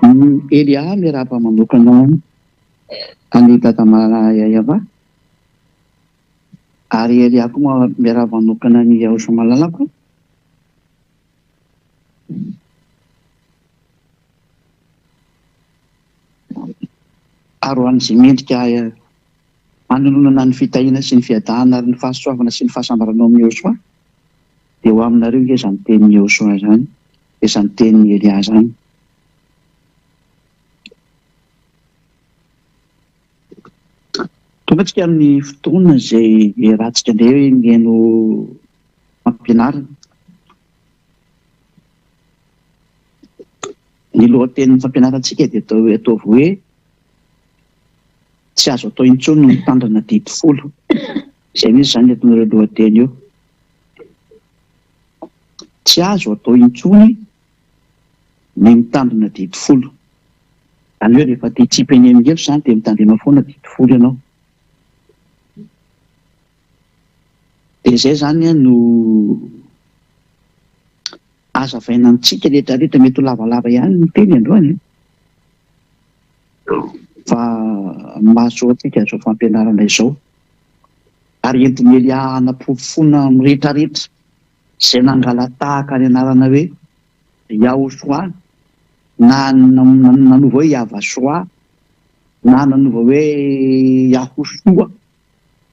Elia miarahaba manokana an'i Dada Yayava ary Elia koa miarahaba manokana an'i Yahosoa malalako. Ary ho an'izay mendrika hanononana ny fitahiana sy ny fiadanana ary ny fahasoavana sy ny fahasambarana ao amin'i Yehosua, dia ho aminareo ange izany tenin'i Yehosua izany, izany tenin'i Elia izany. Tonga antsika amin'ny fotoana izay iarahantsika indray mihaino fampianarana. Ny lohatenin'ny fampianarantsika dia atao hoe ataovy hoe tsy azo atao intsony ny mitandrina didy folo. Izay mihitsy izany entin'ireo lohateny io. Tsy azo atao intsony ny mitandrina didy folo. Izany hoe rehefa te hitsipy eny amin'ny helo izany dia mitandrema foana didy folo ianao. Dia izay izany no hazavaina amintsika rehetra rehetra. Mety ho lavalava ihany ny teny androany fa mahasoa antsika izao fampianarana izao. Ary entin'i Elia hanaporofoana amin'ny rehetra rehetra izay nangala-tahaka ny anarana hoe Yahoshua na nanova hoe Yavashoa na nanova hoe Yahoshua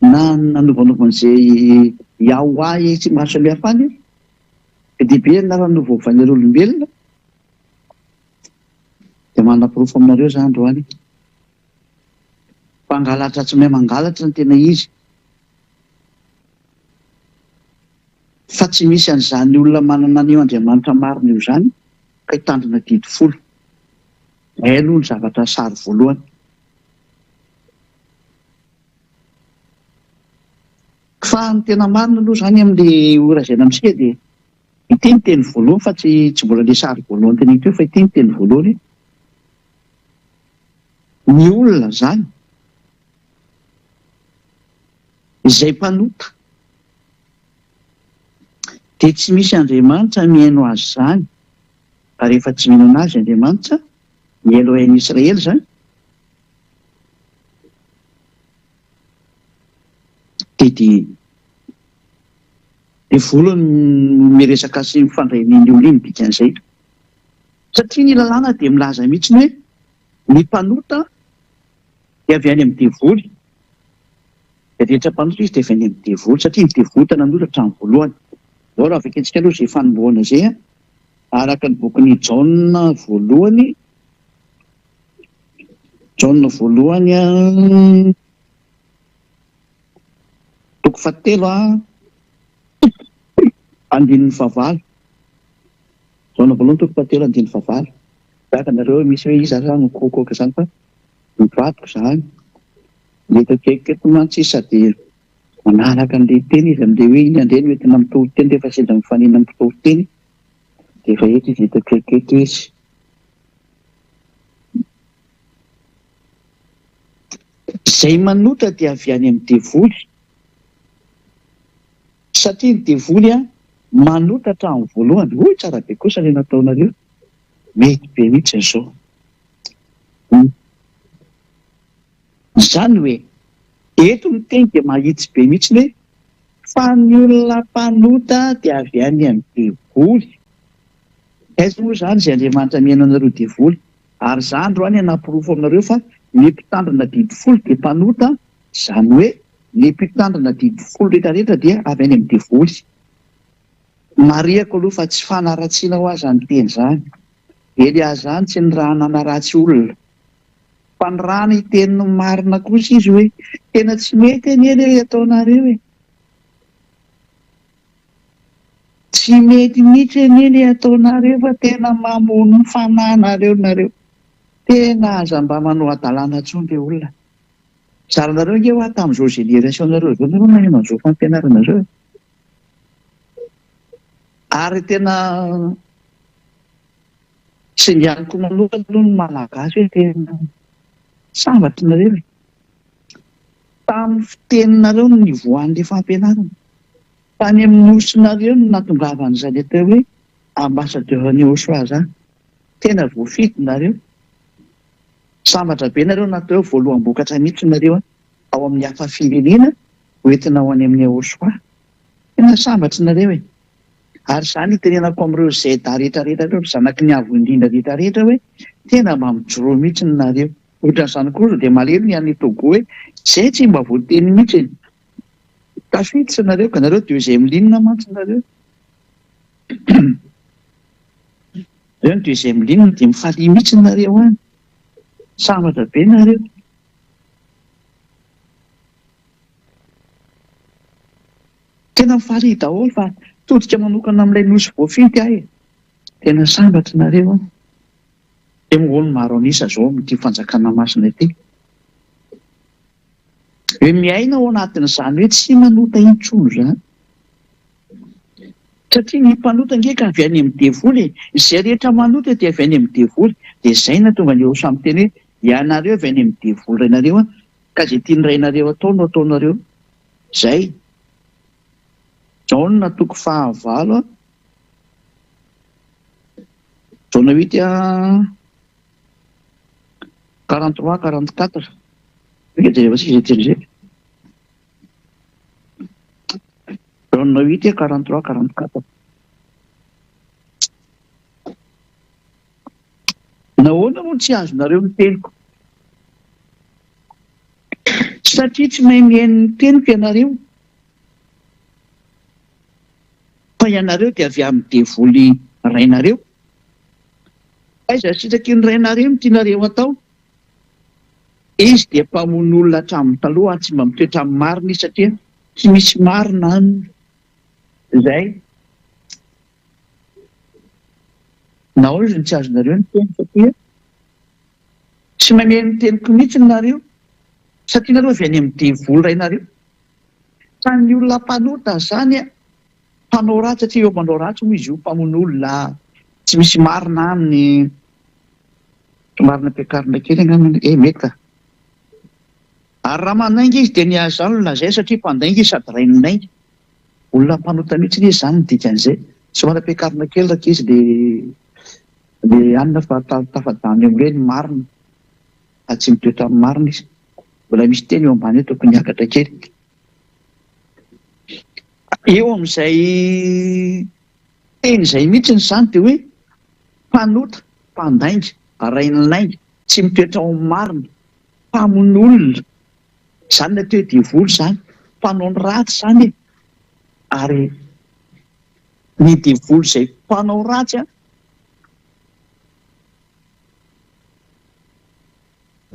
na nanovanova an'izay Yahweh sy maro samihafa any, be dia be ny anarana novaovain'ireo olombelona, dia manaporofo aminareo za androany fa hangalatra tsy mahay mangalatra ny tena izy, fa tsy misy an'izany olona manana an'io Andriamanitra marina io izany ka hitandrina didy folo. Izay aloha ny zavatra sary voalohany. Fa ny tena marina aloha izany amin'ilay ho lazaina amintsika dia ity ny teny voalohany fa tsy tsy mbola ilay sary voalohany teneniko teo fa ity ny teny voalohany hoe ny olona izany izay mpanota dia tsy misy Andriamanitra mihaino azy izany fa rehefa tsy mino an'azy Andriamanitra, ny Elohen'i Israely izany, Dia dia devoly no miresaka sy mifandray amin'iny olona iny dikan'izay. Satria ny lalàna dia milaza mihitsy hoe ny mpanota dia avy any amin'ny devoly. Izay rehetra mpanota izy dia avy any amin'ny devoly satria ny devoly tena nanota hatramin'ny voalohany. Izao raha vakintsika aloha izay fanombohana izay araka ny bokin'i Jaona voalohany Jaona voalohany toko fahatelo andininy fahavalo. Jaona voalohany toko fahatelo andininy fahavalo. Gaga nareo hoe misy hoe iza ary no mikoakoaka izany fa ny vadiko izany. Ny eto akaikiko eto mantsy izy sady manaraka an'ilay teny izy amin'ilay hoe iny indray no entina mitory teny rehefa sendra mifanena amin'ny mpitory teny dia efa eto izy eto akaiky eto izy. Izay manota dia avy any amin'ny devoly, satria ny devoly manota hatramin'ny voalohany. Hoy tsara be kosa ilay nataonareo, mety be mihitsy izao. Izany hoe, eto ny teny dia mahitsy be mihitsy hoe, fa ny olona mpanota dia avy any amin'ny devoly. Aiza moa izany izay Andriamanitra mihaino anareo devoly? Ary za androany hanaporofo aminareo fa ny mpitandrina didy folo dia mpanota, izany hoe ny mpitandrina didy folo rehetra rehetra dia avy any amin'ny devoly. Marihako aloha fa tsy fanaratsiana hoa izany teny izany. Elia izany tsy nirahana hanaratsy olona. Fa nirahana hiteny ny marina kosa izy hoe tena tsy mety anie ilay ataonareo e. Tsy mety mihitsy anie le ataonareo fa tena mamono ny fanahinareo nareo. Tena aza mba manao hadalana intsony re olona. Zaranareo ange hoa tamin'izao génération nareo izao nareo naheno an'izao fampianarana izao e. Ary tena singaniko manokana aloha ny malagasy hoe tena sambatra nareo e. Tamin'ny fiteninareo no nivoahan'ilay fampianarana. Tany amin'ny nosinareo no nahatongavan'izany atao hoe ambassadeur-n'i Yehoshuah izany. Tena voafidy nareo. Sambatra be nareo natao hoe voaloham-bokatra mihitsy nareo ao amin'ny hafa firenena ho entina ho any amin'ny Yahoshua. Tena sambatra nareo e! Ary izany itenenako amin'ireo ZA rehetra rehetra ireo, ry zanaky ny Avo Indrindra rehetra rehetra hoe tena mba mijoroa mihitsy nareo. Ohatran'izany koa ry dia malahelo ny any Togo hoe zay tsy mba voateny mihitsy e! Tafiditra nareo ka nareo deuxième ligne mantsy nareo. Nareo ny deuxième ligne dia mifalia mihitsy nareo any. Sambatra be nareo. Tena mifalia daholo fa todika manokana amin'ilay nosy voafidy aho e. Tena sambatra nareo an. Dia moa ny maro an'isa izao amin'ity fanjakana masina ity. Hoe miaina ao anatin'izany hoe tsy manota intsony izany. Satria ny mpanota ange ka avy any amin'ny devoly e. Izay rehetra manota dia avy any amin'ny devoly. Dia izay no nahatonga an'i Yehosua miteny hoe ianareo avy any amin'ny devoly rainareo an, ka izay tian'ny rainareo atao no ataonareo. Izay. Jaona toko fahavalo an. Jaona huit an. 43, 44. Ika jerevantsika izay teny izay. Jaona huit 43, 44. Nahoana moa tsy azonareo ny teniko? Satria tsy mahay mihaino ny teniko ianareo. Fa ianareo dia avy amin'ny devoly rainareo. Aiza sitraky ny rainareo no tianareo atao? Izy dia mpamono olona hatramin'ny taloha ary tsy mba mitoetra amin'ny marina izy satria tsy misy marina aminy. Izay. Nahoana izy no tsy azonareo ny teny satria tsy mahay ny teniko mihitsy nareo satria nareo avy any amin'ny devoly rainareo. Fa ny olona mpanota zany Mpanao ratsy satria eo manao ratsy moa izy io, mpamono olona, tsy misy marina aminy, somary nampiakarina kely angambany, eh mety ka. Ary raha manainga izy dia ny azy izany no lazainy satria mpandainga izy sady rain'ny lainga. Olona mpanota mihitsy anie izany ny dikan'izay. Somary ampiakarina kely rankizy le le anona fa tafajanona eo amin'ilay hoe ny marina fa tsy mitoetra amin'ny marina izy. Mbola misy teny eo ambany eo tokony hiakatra kely. Eo amin'izay teny izay mihitsy izany dia hoe mpanota, mpandainga, rain'ny lainga, tsy mitoetra ao amin'ny marina, mpamono olona, izany ny atao hoe devoly izany, mpanao ny ratsy izany e! Ary ny devoly izay mpanao ratsy an,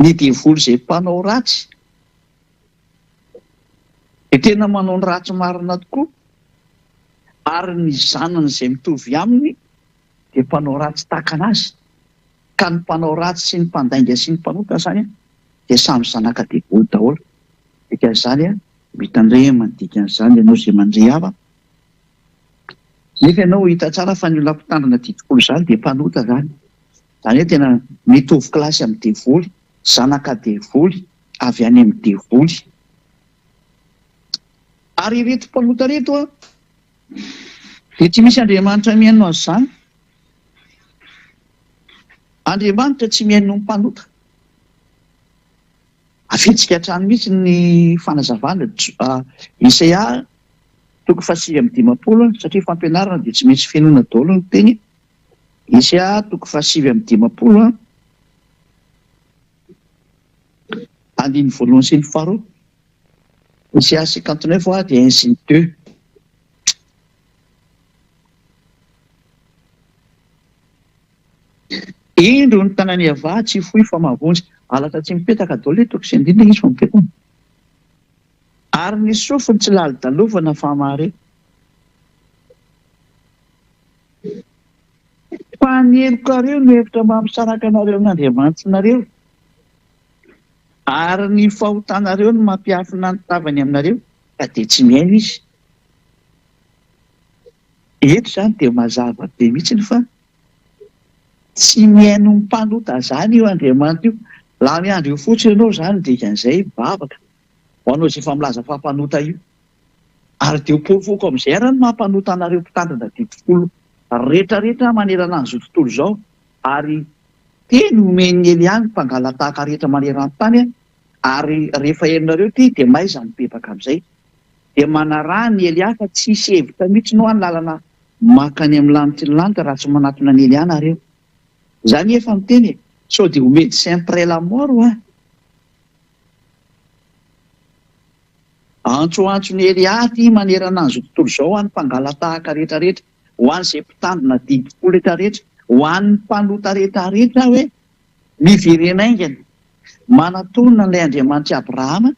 ny devoly izay mpanao ratsy, Dia tena manao ny ratsy marina tokoa, ary ny zanany izay mitovy aminy dia mpanao ratsy tahaka anazy, ka ny mpanao ratsy sy ny mpandainga sy ny mpanota izany dia samy zanaka devoly daholo. Dikan'izany, mitandrema ny dikan'izany ianao izay mandre havana, nefa ianao hita tsara fa ny olona mpitandrina didy folo izany dia mpanota izany, izany hoe tena mitovy kilasy amin'ny devoly, zanaka devoly. avy any amin'ny devoly. Ary ireto mpanota ireto an, dia tsy misy Andriamanitra mihaino azy izany. Andriamanitra tsy mihaino ny mpanota. Afitsika hatrany mihitsy ny fanazavana Isaia toko faha-59 satria fampianarana dia tsy maintsy fenoina daholo ny teny. Isaia toko faha-59. Andininy voalohany sy ny faharoa. Ny CA 59 hoa dia un sy ny deux. Indro ny tanan'i Yavah tsy fohy fa mahavonjy. Halatra tsy mipetaka daholo eto toko sy andininy izy fa mipetaka. Ary ny sofiny tsy lalodalovana fa mahare. Fa ny helokareo no hevitra mampisaraka anareo amin'Andriamanitrinareo, ary ny fahotanareo no mampiafina ny tavany aminareo, ka dia tsy mihaino Izy. Eto izany dia mazava be mihitsy fa tsy mihaino ny mpanota izany io Andriamanitra io. Raha miandry eo fotsiny ianao izany dikan'izay mivavaka ho anao izay efa milaza fa mpanota io. Ary dia ho porofoko amin'izay ary ny maha mpanota anareo mpitandrina didy folo retraretra manerana an'izao tontolo izao ary. Teny omen'i Elia ny mpangalatahaka rehetra maneran-tany ary rehefa henonareo ity dia mahaiza mibebaka amin'izay. Dia manaraha an'i Elia fa tsisy hevitra mihitsy hoa ny lalana mankany amin'ny lanitry ny lanitra raha tsy manatona an'i Elia nareo. Za anie efa miteny e, sao dia ho médecin près la mort hoa. Antsoantson'i Elia aty manerana an'izao tontolo izao ho an'ny mpangalatahaka rehetra rehetra. Ho an'izay mpitandrina didim-po rehetrarehetra, ho an'ny mpanota rehetrarehetra hoe, Miverena haingana, manatona an'ilay Andriamanitr'i Abrahama,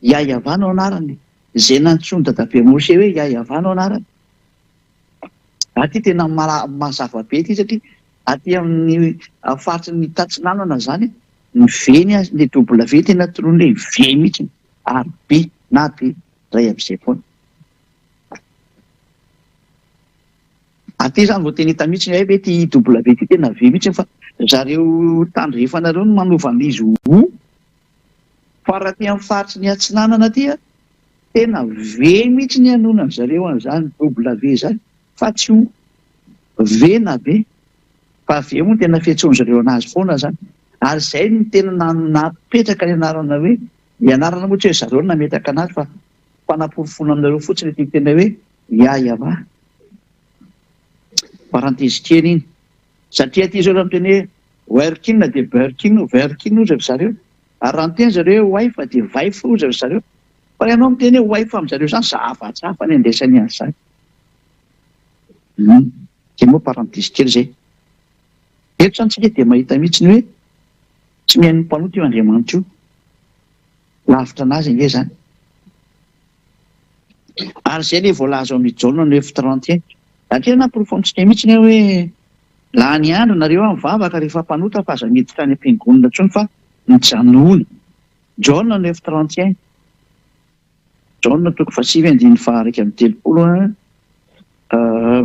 Yahyaavah no anarany, izay nantsoin'i dadabe Moshe hoe Yahyaavah no anarany. Aty tena mazava be ity satria aty amin'ny faritry ny tatsinanana izany, ny V ny azy, ny W tena tononina hoe V mihitsy, ary B na B, iray amin'izay foana. Aty zany vao tena hita mihitsy hoe ity IW ity tena V mihitsy fa zareo tandrefana reo no manova an'izy ho O fa raha aty amin'ny faritry ny atsinanana aty a tena V mihitsy ny hanonan zareo an'izany W zany fa tsy O. V na B fa V moa tena fiantsoan zareo anazy foana zany ary zay no tena napetraka ny anarana hoe ny anarana moa tsy hoe zareo no nametraka anazy fa Fanaporofoana aminareo fotsiny ity tena hoe Yahyawa. Parenthèse kely iny. Satria aty izao raha miteny hoe Werkin dia Birkin, Verkin hozy ry zareo. Ary raha miteny zareo hoe wife dia Wife hozy ry zareo. Fa ianao miteny hoe wife amin-dry zareo izany zavatra hafa ny andraisany an'izany. Hum. Izay moa parenthèse kely izay. Eto izany tsika dia mahita mihitsy ny hoe tsy mihaino ny mpanota io Andriamanitra io. Lavitra anazy ange izany. Ary izay ilay voalaza ao amin'ny Jaona neuf 31. Satria naporofo amintsika mihitsy ny hoe lany andro nareo an mivavaka rehefa mpanota fa aza miditra any am-piangonana intsony fa mijanona. Jaona neuf 31. Jaona toko fahasivy andininy faha-31 an,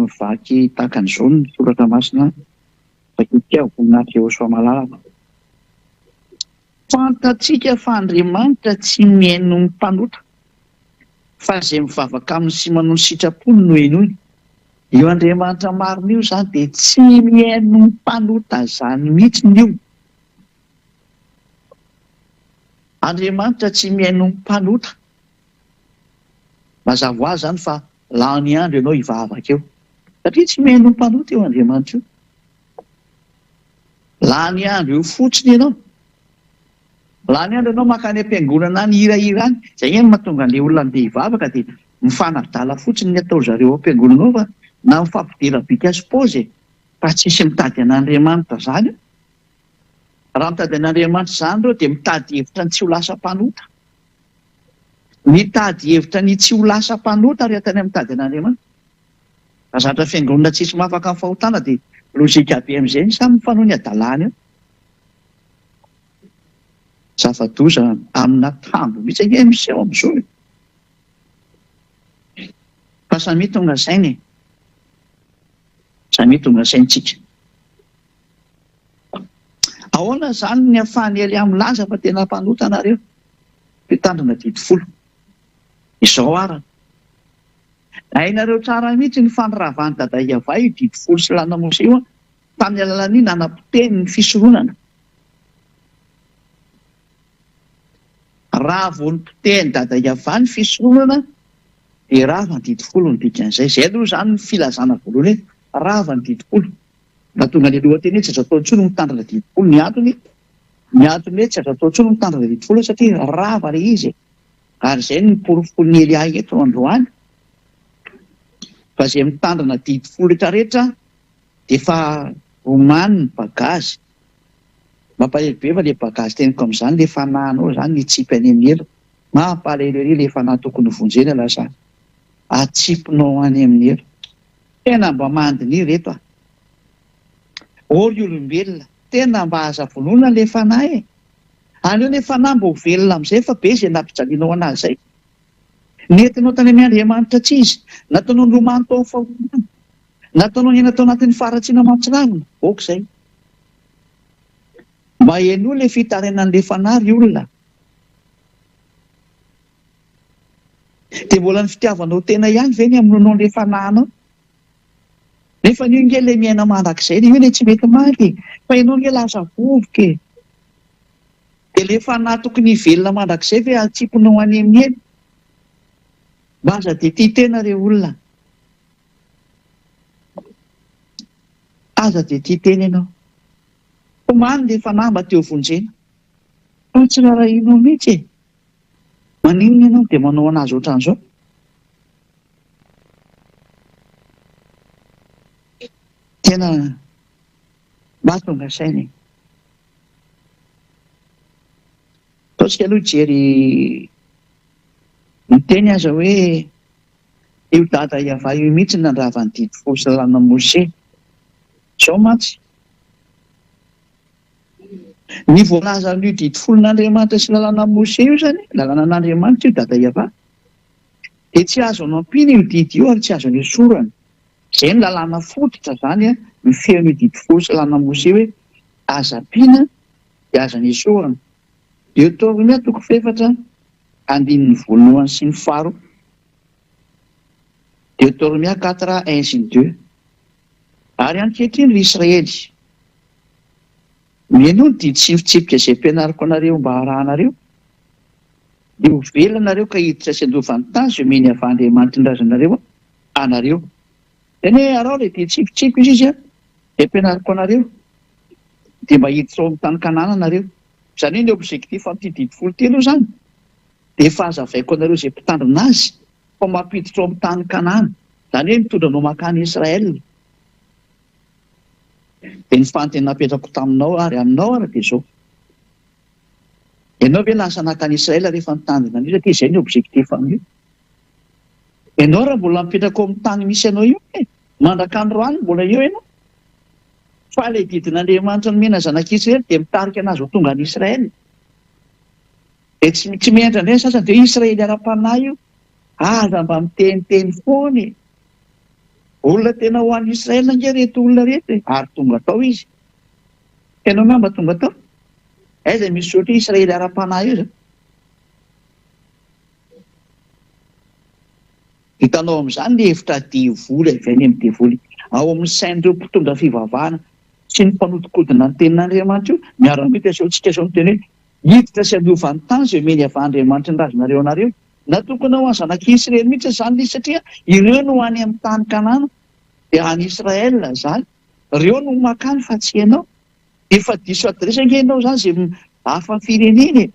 mivaky tahaka an'izao ny soratra masina vakintsika voninahitra Yehosua malala. Fantatsika fa Andriamanitra tsy mihaino ny mpanota, fa izay mivavaka aminy sy manao ny sitrapony no henoiny. Io Andriamanitra marina io izany dia tsy mihaino ny mpanota izany mihitsy io. Andriamanitra tsy mihaino ny mpanota. Mazava ho azy izany fa lany andro ianao hivavaka eo. Satria tsy mihaino ny mpanota io Andriamanitra io. Lany andro eo fotsiny ianao. Lany andro ianao mankany am-piangonana any hihirahira any. Izay ihany no mahatonga an'ilay olona handeha hivavaka dia mifanadala fotsiny ny atao zareo ao am-piangonana ao fa na mifampidera bika sy paozy e! Fa tsisy mitady an'Andriamanitra izany eo. Raha mitady an'Andriamanitra izany ireo dia mitady hevitra ny tsy ho lasa mpanota. Mitady hevitra ny tsy ho lasa mpanota ry atany mitady an'Andriamanitra. Raha zatra fiangonana tsisy mahafaka ny fahotana dia logique be amin'izay ny samy mifanao ny hadalany eo. Zava-doza amina tambo mihitsy ange miseho amin'izao e. Fa samia tonga saina e. Samia tonga saintsika. Ahoana izany ny ahafahan'i Elia milaza fa tena mpanota nareo? Mpitandrina didy folo. Izao arany. Hainareo tsara mihitsy ny fandravan'i Dada Yavah io didy folo sy lalana Mosè io tamin'ny alalan'ny nanapotehiny ny fisoronana. Raha vao nopotehin'i Dada Yavah ny fisoronana dia rava ny didy folo ny dikan'izay. Izay aloha izany ny filazana voalohany hoe rava ny didy folo. Nahatonga ny lohateny hoe tsy azo atao intsony ny mitandrina didy folo ny antony, ny antony hoe tsy azo atao intsony ny mitandrina didy folo satria rava ilay izy e. Ary izay no porofoin'i Elia eto androany, fa izay mitandrina didy folo rehetra rehetra dia efa omany ny bagazy. Mampalahelo be fa le bagazy teniko amin'izany le fanahinao izany hitsipy any amin'ny helo. Mampalahelo ery le fanahy tokony ho vonjena lasa atsipinao any amin'ny helo. Tena mba mandiniha reto a! Ô ry olombelona, tena mba aza vonoina le fanahy e! Aleo le fanahy mba ho velona amizay fa be zay nampijalianao anazy zay. Nentinao tany amin Andriamanitra tsy izy, nataonao nilomano tao amin'ny fahotana, nataonao niaina tao anatin'ny faharatsiana mahatsiravina, ok zay. Mba henoy le fitarainan'le fanahy ry olona. Dia mbola ny fitiavanao tena ihany ve ny hamonoanao an'le fanahinao? Nefa io nge le miaina mandrakizay io le tsy mety maty e! Fa ianao nge lasa vovoka e! Dia le fanahy tokony hivelona mandrakizay ve atsipinao any amin'ny helo? Mba aza dia tia tena re olona a! Aza dia tia tena ianao. Tomany le fanahy mba te ho vonjena. Fa tsy rarahianao mihitsy e! Maninona ianao dia manao anazy ohatran'izao? Tena mba tonga saina e. Ataontsika aloha hijery ny teny aza hoe io dada Yavah io mihitsy no nandrava ny didy folo sy lalàna Mose. Izao mantsy, ny voalazan'io didy folon'Andriamanitra sy lalàna Mose io izany, lalànan'Andriamanitra io dada Yavah, dia tsy azo anampiana io didy io ary tsy azo anesorana. Izay no lalàna fototra izany mifehy an'io didy folo sy lalàna Mose hoe aza ampiana dia aza anesorana. Deotoromia toko fahefatra andininy voalohany sy ny faharoa. Deotoromia quatre un sy deux. Ary ankehitriny ry Israely, mihainoa ny didy sy ny fitsipika izay ampianariko anareo mba harahanareo, dia ho velona nareo ka hiditra sy handova ny tany izay omen'i Yavah Andriamanitry ny razanareo anareo. Izany hoe araho ilay didy sy fitsipika izy izy izay ampianariko anareo, dia mba hiditra ao amin'ny tany Kanana nareo. Izany hoe ny objectif amin'ity didy folo ity aloha izany dia efa hazavaiko anareo izay mpitandrina azy fa mampiditra ao amin'ny tany Kanana, izany hoe mitondra anao mankany Israël. Dia ny fanontaniana napetrako taminao ary aminao ary dia izao, Ianao ve lasa nankany Israël rehefa nitandrina an'io satria izay ny objectif amin'io? Ianao raha mbola mipetraka ao amin'ny tany misy anao io e, mandrak'androany mbola eo ianao. Fa ilay didin'Andriamanitra nomena zanak'Israely dia mitarika anazy ho tonga any Israël. Dia tsy tsy miantra indray ny sasany dia hoe Israely ara-panahy io. Aza mba miteniteny foana e. Olona tena ho any Israël ange ireto olona ireto e, ary tonga tao izy. Ianao angamba tonga tao? Aiza misy soratra hoe Israely ara-panahy io zany? Hitanao amin'izany ny hevitra devoly avy any amin'ny devoly ao amin'ny sain'ireo mpitondra fivavahana sy ny mpanodinkodina ny tenin'Andriamanitra io. Miara-mita asehontsika izao ny teny hoe hiditra sy hanova ny tany izay omeny avy Andriamanitry ny razanareo anareo. Natokana ho an'ny zanak'i Israely mihitsy izany ilay izy satria ireo no any amin'ny tany Kanana dia any Israël izany. Ireo no makany fa tsy ianao. Efa diso adiresy ange ianao izany izay hafa firenena e!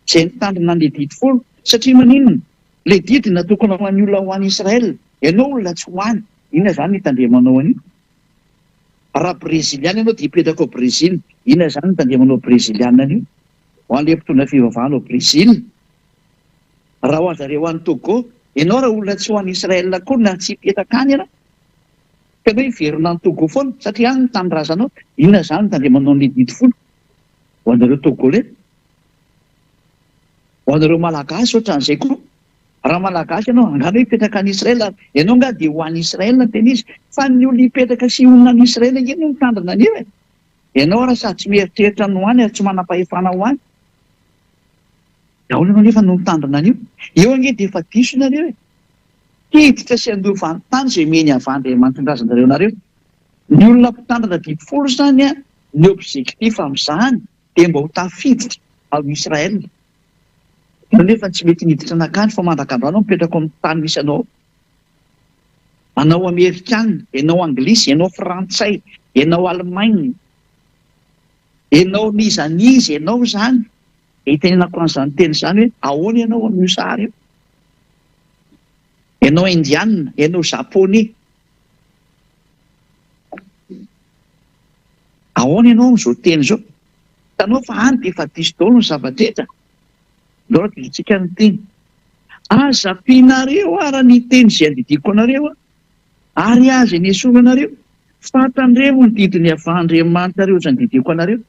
Izay nitandrina an'ilay didy folo. Satria maninona? Ilay didy natokana ho an'ny olona ho any Israël. Ianao olona tsy ho any. Inona izany no hitandremanao an'io? Raha breziliana ianao dia hipetraka ao Brezila. Inona izany no hitandremanao breziliana an'io? Ho an'ilay mpitondra fivavahana ao Brezila. Raha ho an-zareo any Togo. Ianao raha olona tsy ho any Israël akory na tsy hipetraka any ianao. Ka hoe hiverina any Togo foana satria any ny tanindrazanao, inona izany no tandremanao an'ilay didy folo ho anareo Togolais? Ho anareo Malagasy ohatran'izay koa. Raha Malagasy ianao, angaha hoe hipetraka any Israel ary ianao angaha dia ho any Israel no tena izy? Fa ny olona hipetraka sy honina any Israel ange no mitandrina an'io e! Ianao ary sady tsy mieritreritra ny ho any ary tsy manam-pahefana ho any. Daholo ianao nefa no mitandrina an'io. Eo ange dia efa diso nareo e! Hiditra sy handova ny tany izay omeny avy Andriamanitrin-drazanareo anareo. Ny olona mpitandrina didy folo izany, ny objectif amin'izany dia mba ho tafiditra ao Israël. Ianao nefa tsy mety niditra nankany fa mandrak'androany aho mipetraka ao amin'ny tany misy anao ao. Anao Amerikana, ianao Anglisy, ianao Frantsay, ianao Allemagne, ianao n'iza n'iza ianao izany, dia itenenako an'izany teny izany hoe ahoana ianao amin'io sary io? Ianao Indiana, ianao Japonais. Ahoana ianao amin'izao teny izao? Hitanao fa any dia efa diso daholo ny zava-drehetra. Ndao adidintsika ny teny. Aza ampianareo ara ny teny izay andidiako anareo ary aza enesoranareo, fa tandremo ny didin'i Yavah Andriamanitrareo izay andidiako anareo.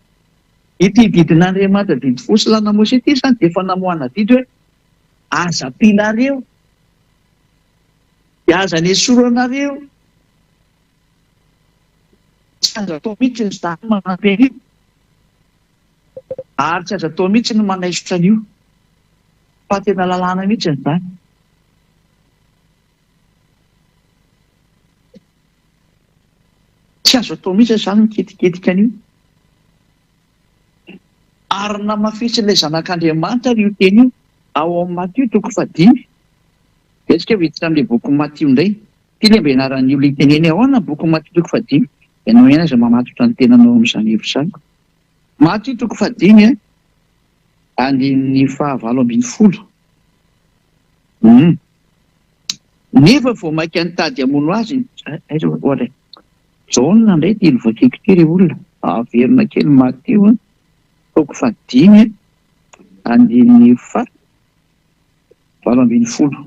Ity didin'Andriamanitra didy folo sy lalàna Mosesy ity izany dia efa namoahana didy hoe aza ampianareo dia aza anesoranareo. Tsy azo atao mihitsy ny izany manampy an'io ary tsy azo atao mihitsy ny manaisotra an'io fa tena lalàna mihitsy izany. Tsy azo atao mihitsy izany mikitikitika an'io. Ary namafisin'ilay Zanak'Andriamanitra ary io teny io ao amin'ny Matio toko fahadimy. Dia isika hiditra amin'ilay bokin'i Matio indray. Ity ilay mba ianaran'ny olona iteneny ahoana ny bokin'i Matio toko fahadimy. Ianao ihany aza mamatotra ny tenanao amin'izany hevitra izany. Matio toko fahadimy andininy fahavalo ambinifolo. Hum. Nefa vao mainka nitady hamono azy ny aiza ohatra e. Jaona indray ity novakiako ity ry olona. Averina kely Matio toko fahadimy andininy faha 18.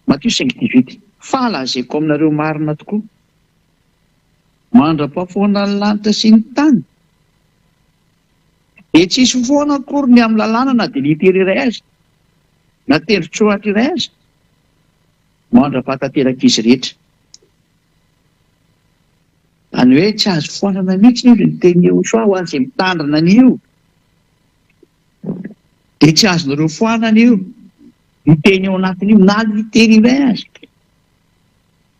Matio 5 18. Fa lazaiko aminareo marina tokoa, mandra-pahafoana ny lanitra sy ny tany, dia tsy hisy foana akory ny amin'ny lalàna na dia litera iray aza, na tendron-tsoratra iray aza, mandra-pahatanterak'izy rehetra. Izany hoe tsy azo foanana mihitsy izy ny tenin'i Yehoshuah ho an'izay mitandrina an'io. Dia tsy azonareo foanana io, io teny ao anatin'io, na litera iray aza.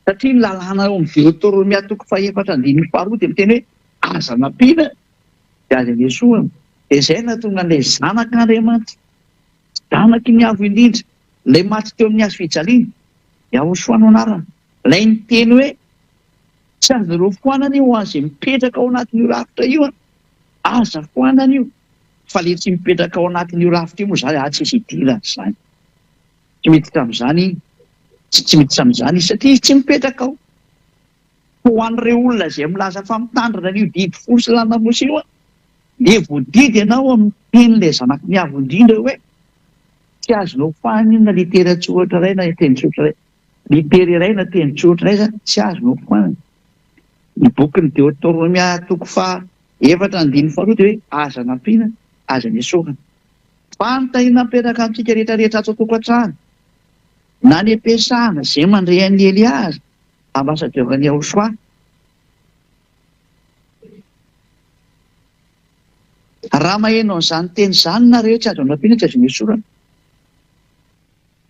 Satria ny lalàna ao amin'ny Deotoromia toko fahefatra andininy faharoa dia miteny hoe aza nampiana dia aza nesohana. Dia izay no nahatonga an'ilay Zanak'Andriamanitra, Zanaky ny Avo Indrindra, ilay maty teo amin'ny hazo fijaliana, Yahoshua no anarany, ilay niteny hoe tsy azonareo foanana io ho an'izay mipetraka ao anatin'io rafitra io an, aza foanana io, fa ilay tsy mipetraka ao anatin'io rafitra io moa izany, ah tsisy idirany izany. Tsy miditra amin'izany tsy tsy miditra amin'izany izy satria izy tsy mipetraka ao. Fa ho an'ireo olona izay milaza fa mitandrina an'io didy folo sy lalàna Mosesy io dia voadidy ianao amin'ny tenin'ilay Zanaky ny Avo Indrindra hoe tsy azonao foanina io na litera an-tsoratra iray na teny-tsoratra iray. Litera iray na teny-tsoratra iray izany tsy azonao foanina. Ny bokin'ny Deoteronomia toko faha efatra andininy faharoa dia hoe aza nampiana, aza nesorina. Fa ny tahiana mipetraka amintsika rehetra rehetra ato an-tokantrano, na any am-piasana, izay mandre an'i Elia aza, ambassadeur-n'i Yahushua. Raha maheno an'izany teny izany nareo, tsy azo anampiana, tsy azo nesorana.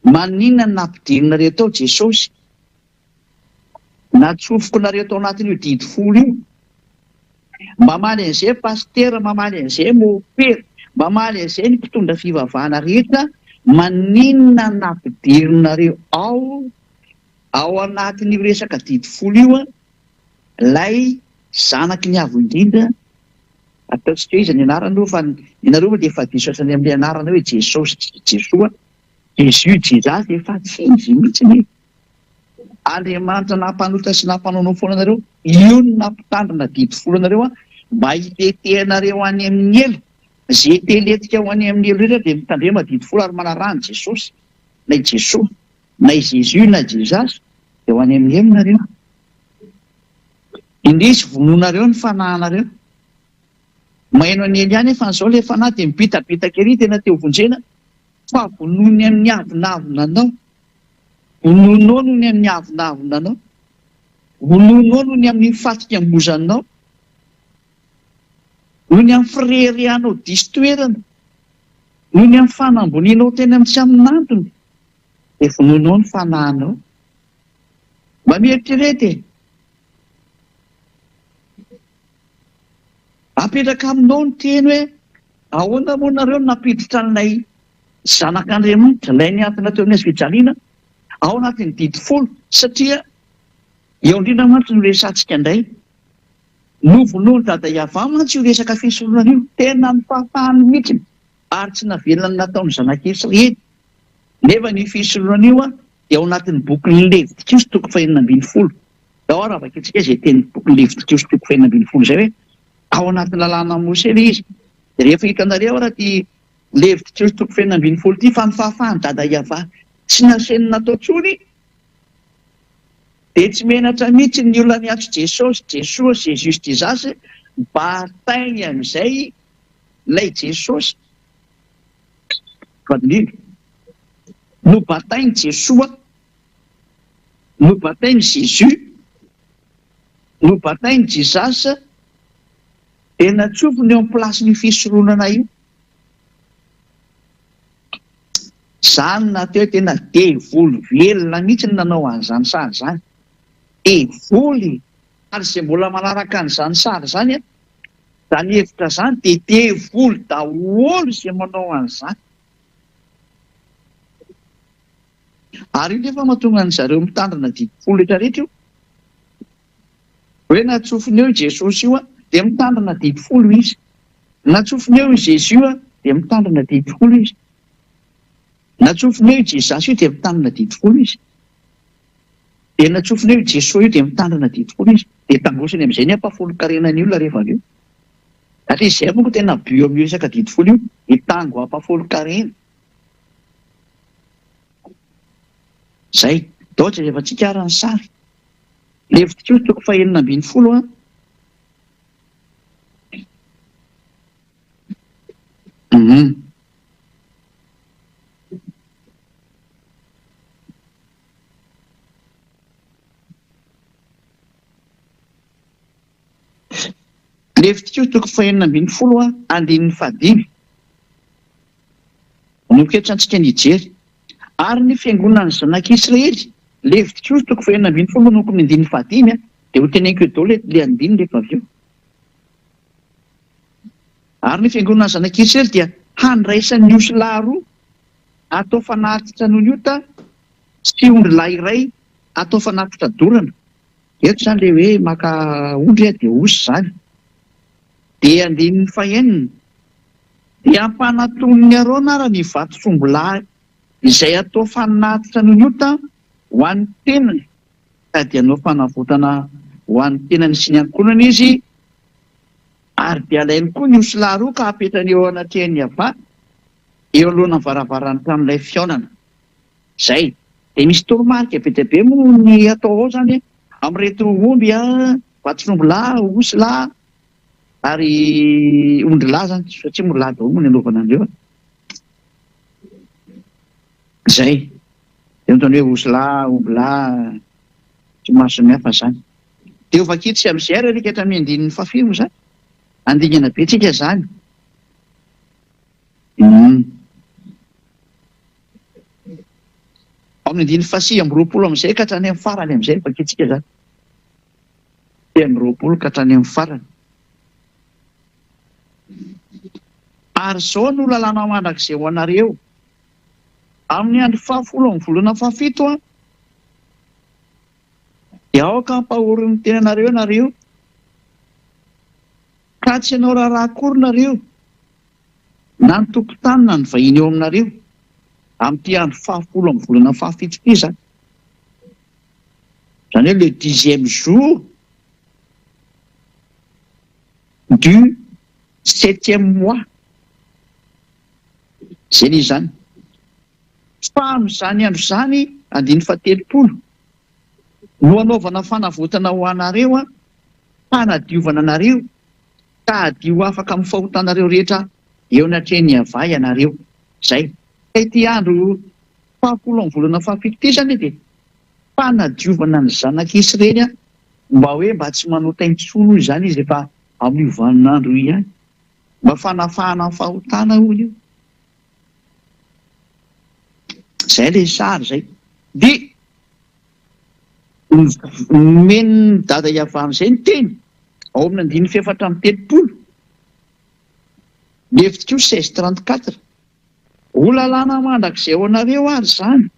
Maninona no nampidirinareo tao Jesosy? Natsofokonareo tao anatin'io didy folo io. Mamaly an'izay pasitera, mamaly an'izay mopera, mamaly an'izay ny mpitondra fivavahana rehetra, maninona nampidirinareo ao ao anatin'io resaka didy folo io ilay zanaky ny avo indrindra, ataontsika hoe iza ny anarany aloha fa ianareo moa dia efa diso hatrany amin'ilay anarana hoe Jesosy, Jesoa, Jésus, Jesus, efa tsy izy mihitsy e. Andriamanitra nampanota sy nampanaonao foana anareo, io no nampitandrina didy folo anareo an, mba hitetehanareo any amin'ny helo, ze teletika ho any amin'ny helo rehetra dia mitandrema didy folo ary manaraha an'i Jesosy, na i Jesoa, na i Jesus na Jesus, dia ho any amin'ny helo nareo. Indrisy vonoinareo ny fanahinareo. Maheno an'i Elia nefa an'izao ilay fanahy dia mibitabitaka ery tena te ho vonjena fa vonoiny amin'ny avonavona anao. Vonoinao noho ny amin'ny avonavonanao. Vonoinao noho ny amin'ny fatikambozanao. Noho ny amin'ny fireharehanao diso toerana. Noho ny amin'ny fanambonianao tena amin'ny tsy amin'antony. Dia vonoinao ny fanahinao. Mba mieritrereta e! Apetraka aminao ny teny hoe, ahoana moa nareo no nampiditra an'ilay Zanak'Andriamanitra, ilay nihantona teo amin'ny hazofijaliana, ao anatin'ny didy folo, satria eo indrindra mantsy no resahantsika indray. Novonoin'i Dada Yavah mantsy io resaka fisoronana io, tena nofafahany mihitsy, ary tsy navelany nataon'ny zanak'Israely. Nefa io fisoronana io dia ao anatin'ny bokin'ny Levitikosy toko fahenina ambinifolo. Ndao ary havakintsika izay tenin'ny bokin'ny Levitikosy toko fahenina ambinifolo izay hoe ao anatin'ny lalànan'i Mosesy ilay izy. Rehefa hitanareo ary ity Levitikosy toko fahenina ambinifolo ity fa ny fahafahan'i Dada Yavah tsy nasainy natao intsony dia tsy menatra mihitsy ny olona miantso Jesosy, Jesoa, Jesus, Jesus, batainy amin'izay ilay Jesosy. Vadindrindra. Nobatain'i Jesoa, nobatain'i Jesus, nobatain'i Jesus, dia natsofony eo amin'ny place-n'io fisoronana io. Zany na teo tena devoly velona mihitsy no nanao an'izany sary izany. Devoly! Ary izay mbola manaraka an'izany sary izany, izany hevitra izany dia devoly daholo izay manao an'izany. Ary io nefa mahatonga an-dry zareo mitandrina didy folo rehetra rehetra io. Hoe natsofiny eo i Jesosy io dia mitandrina didy folo izy. Natsofiny eo i Jésus dia mitandrina didy folo izy. Natsofiny eo i Jesus io dia mitandrina didy folo izy. Dia natsofiny eo i Jesoa io dia mitandrina didy folo izy. Dia tangosiny amin'izay ny ampahafolon-karenan'ny olona rehefa avy eo. Satria izay manko tena but amin'io resaka didy folo io, hitango ampahafolon-karena. Izay. Ndao jerevantsika ary ny sary. Levitikosy toko fahenina ambinifolo a. Hum. Levitikosy toko fahenina ambinifolo a, andininy fahadimy. Manomboka antsika ny hijery. Ary ny fiangonan'ny zanak'Israely, Levitikosy toko fahenina ambinifolo manomboka amin'ny andininy fahadimy a, dia ho teneniko eo daholo ilay andininy rehefa avy eo. Ary ny fiangonan'ny zanak'Israely dia handraisan'ny osilahy roa atao fanatitra noho ny ota sy ondrilahy iray atao fanatitra dorana. Eto izany ilay hoe maka ondry dia osy izany. Dia andininy fahenina, Dia ampanatonin'i Arona ary ny vatosombilahy izay atao fanatitra noho ny ota ho an'ny tenany, ka dia hanao fanavotana ho an'ny tenany sy ny ankohonany izy, ary dia alainy koa ny osilahy roa ka apetrany eo anatrehan'i Yavah, eo anoloan'ny varavaran'ny tranolay fihaonana. Izay. Dia misy toromarika be dia be moa ny atao ao izany amin'ireto omby, vatosombilahy, osilahy, ary ondrilahy izany, satria moa lahy daholo moa ny anaovana an'ireo e. Izay. Dia ohatran'ny hoe osilahy, ombilahy, tsy maro samihafa izany. Dia ho vakintsika amin'izay ary alika hatramin'ny andininy fahafiry moa izany? Handingana be tsika izany. Hum. Ao amin'ny andininy fahasivy amby roapolo amin'izay ka hatrany amin'ny farany amin'izay no vakintsika izany. 29 ka hatrany amin'ny farany. Ary izao no lalàna mandrakizay ho anareo, Amin'ny andro fahafolo amin'ny volana fahafito, dia aoka hampahory ny tenanareo ianareo, ka tsy hanao raharaha akory nareo, na ny tompon-tany na ny vahiny eo aminareo, amin'ity andro fahafolo amin'ny volana fahafito ity izany. Izany hoe le dixième jour du septième mois. Izay ilay izy izany. Fa amin'izany andro izany, andininy fahatelopolo, no hanaovana fanavotana ho anareo, hanadiovana anareo, ka hadio afaka amin'ny fahotanareo rehetra eo anatrehan'i Yavah ianareo. Izay. Ka ity andro fahafolo amin'ny volana fahafito ity izany dia fanadiovana ny zanak'Isrely mba hoe mba tsy manota intsony hoy izany izy efa amin'io vaninandro io ihany. Mba fanafahana amin'ny fahotana hoy io. Izay ilay sary izay. Dia nomen'i Dada Yavah amin'izay ny teny ao amin'ny andininy fahefatra amby telopolo, Levitikosy 16 34. Ho lalàna mandrakizay ho anareo ary izany,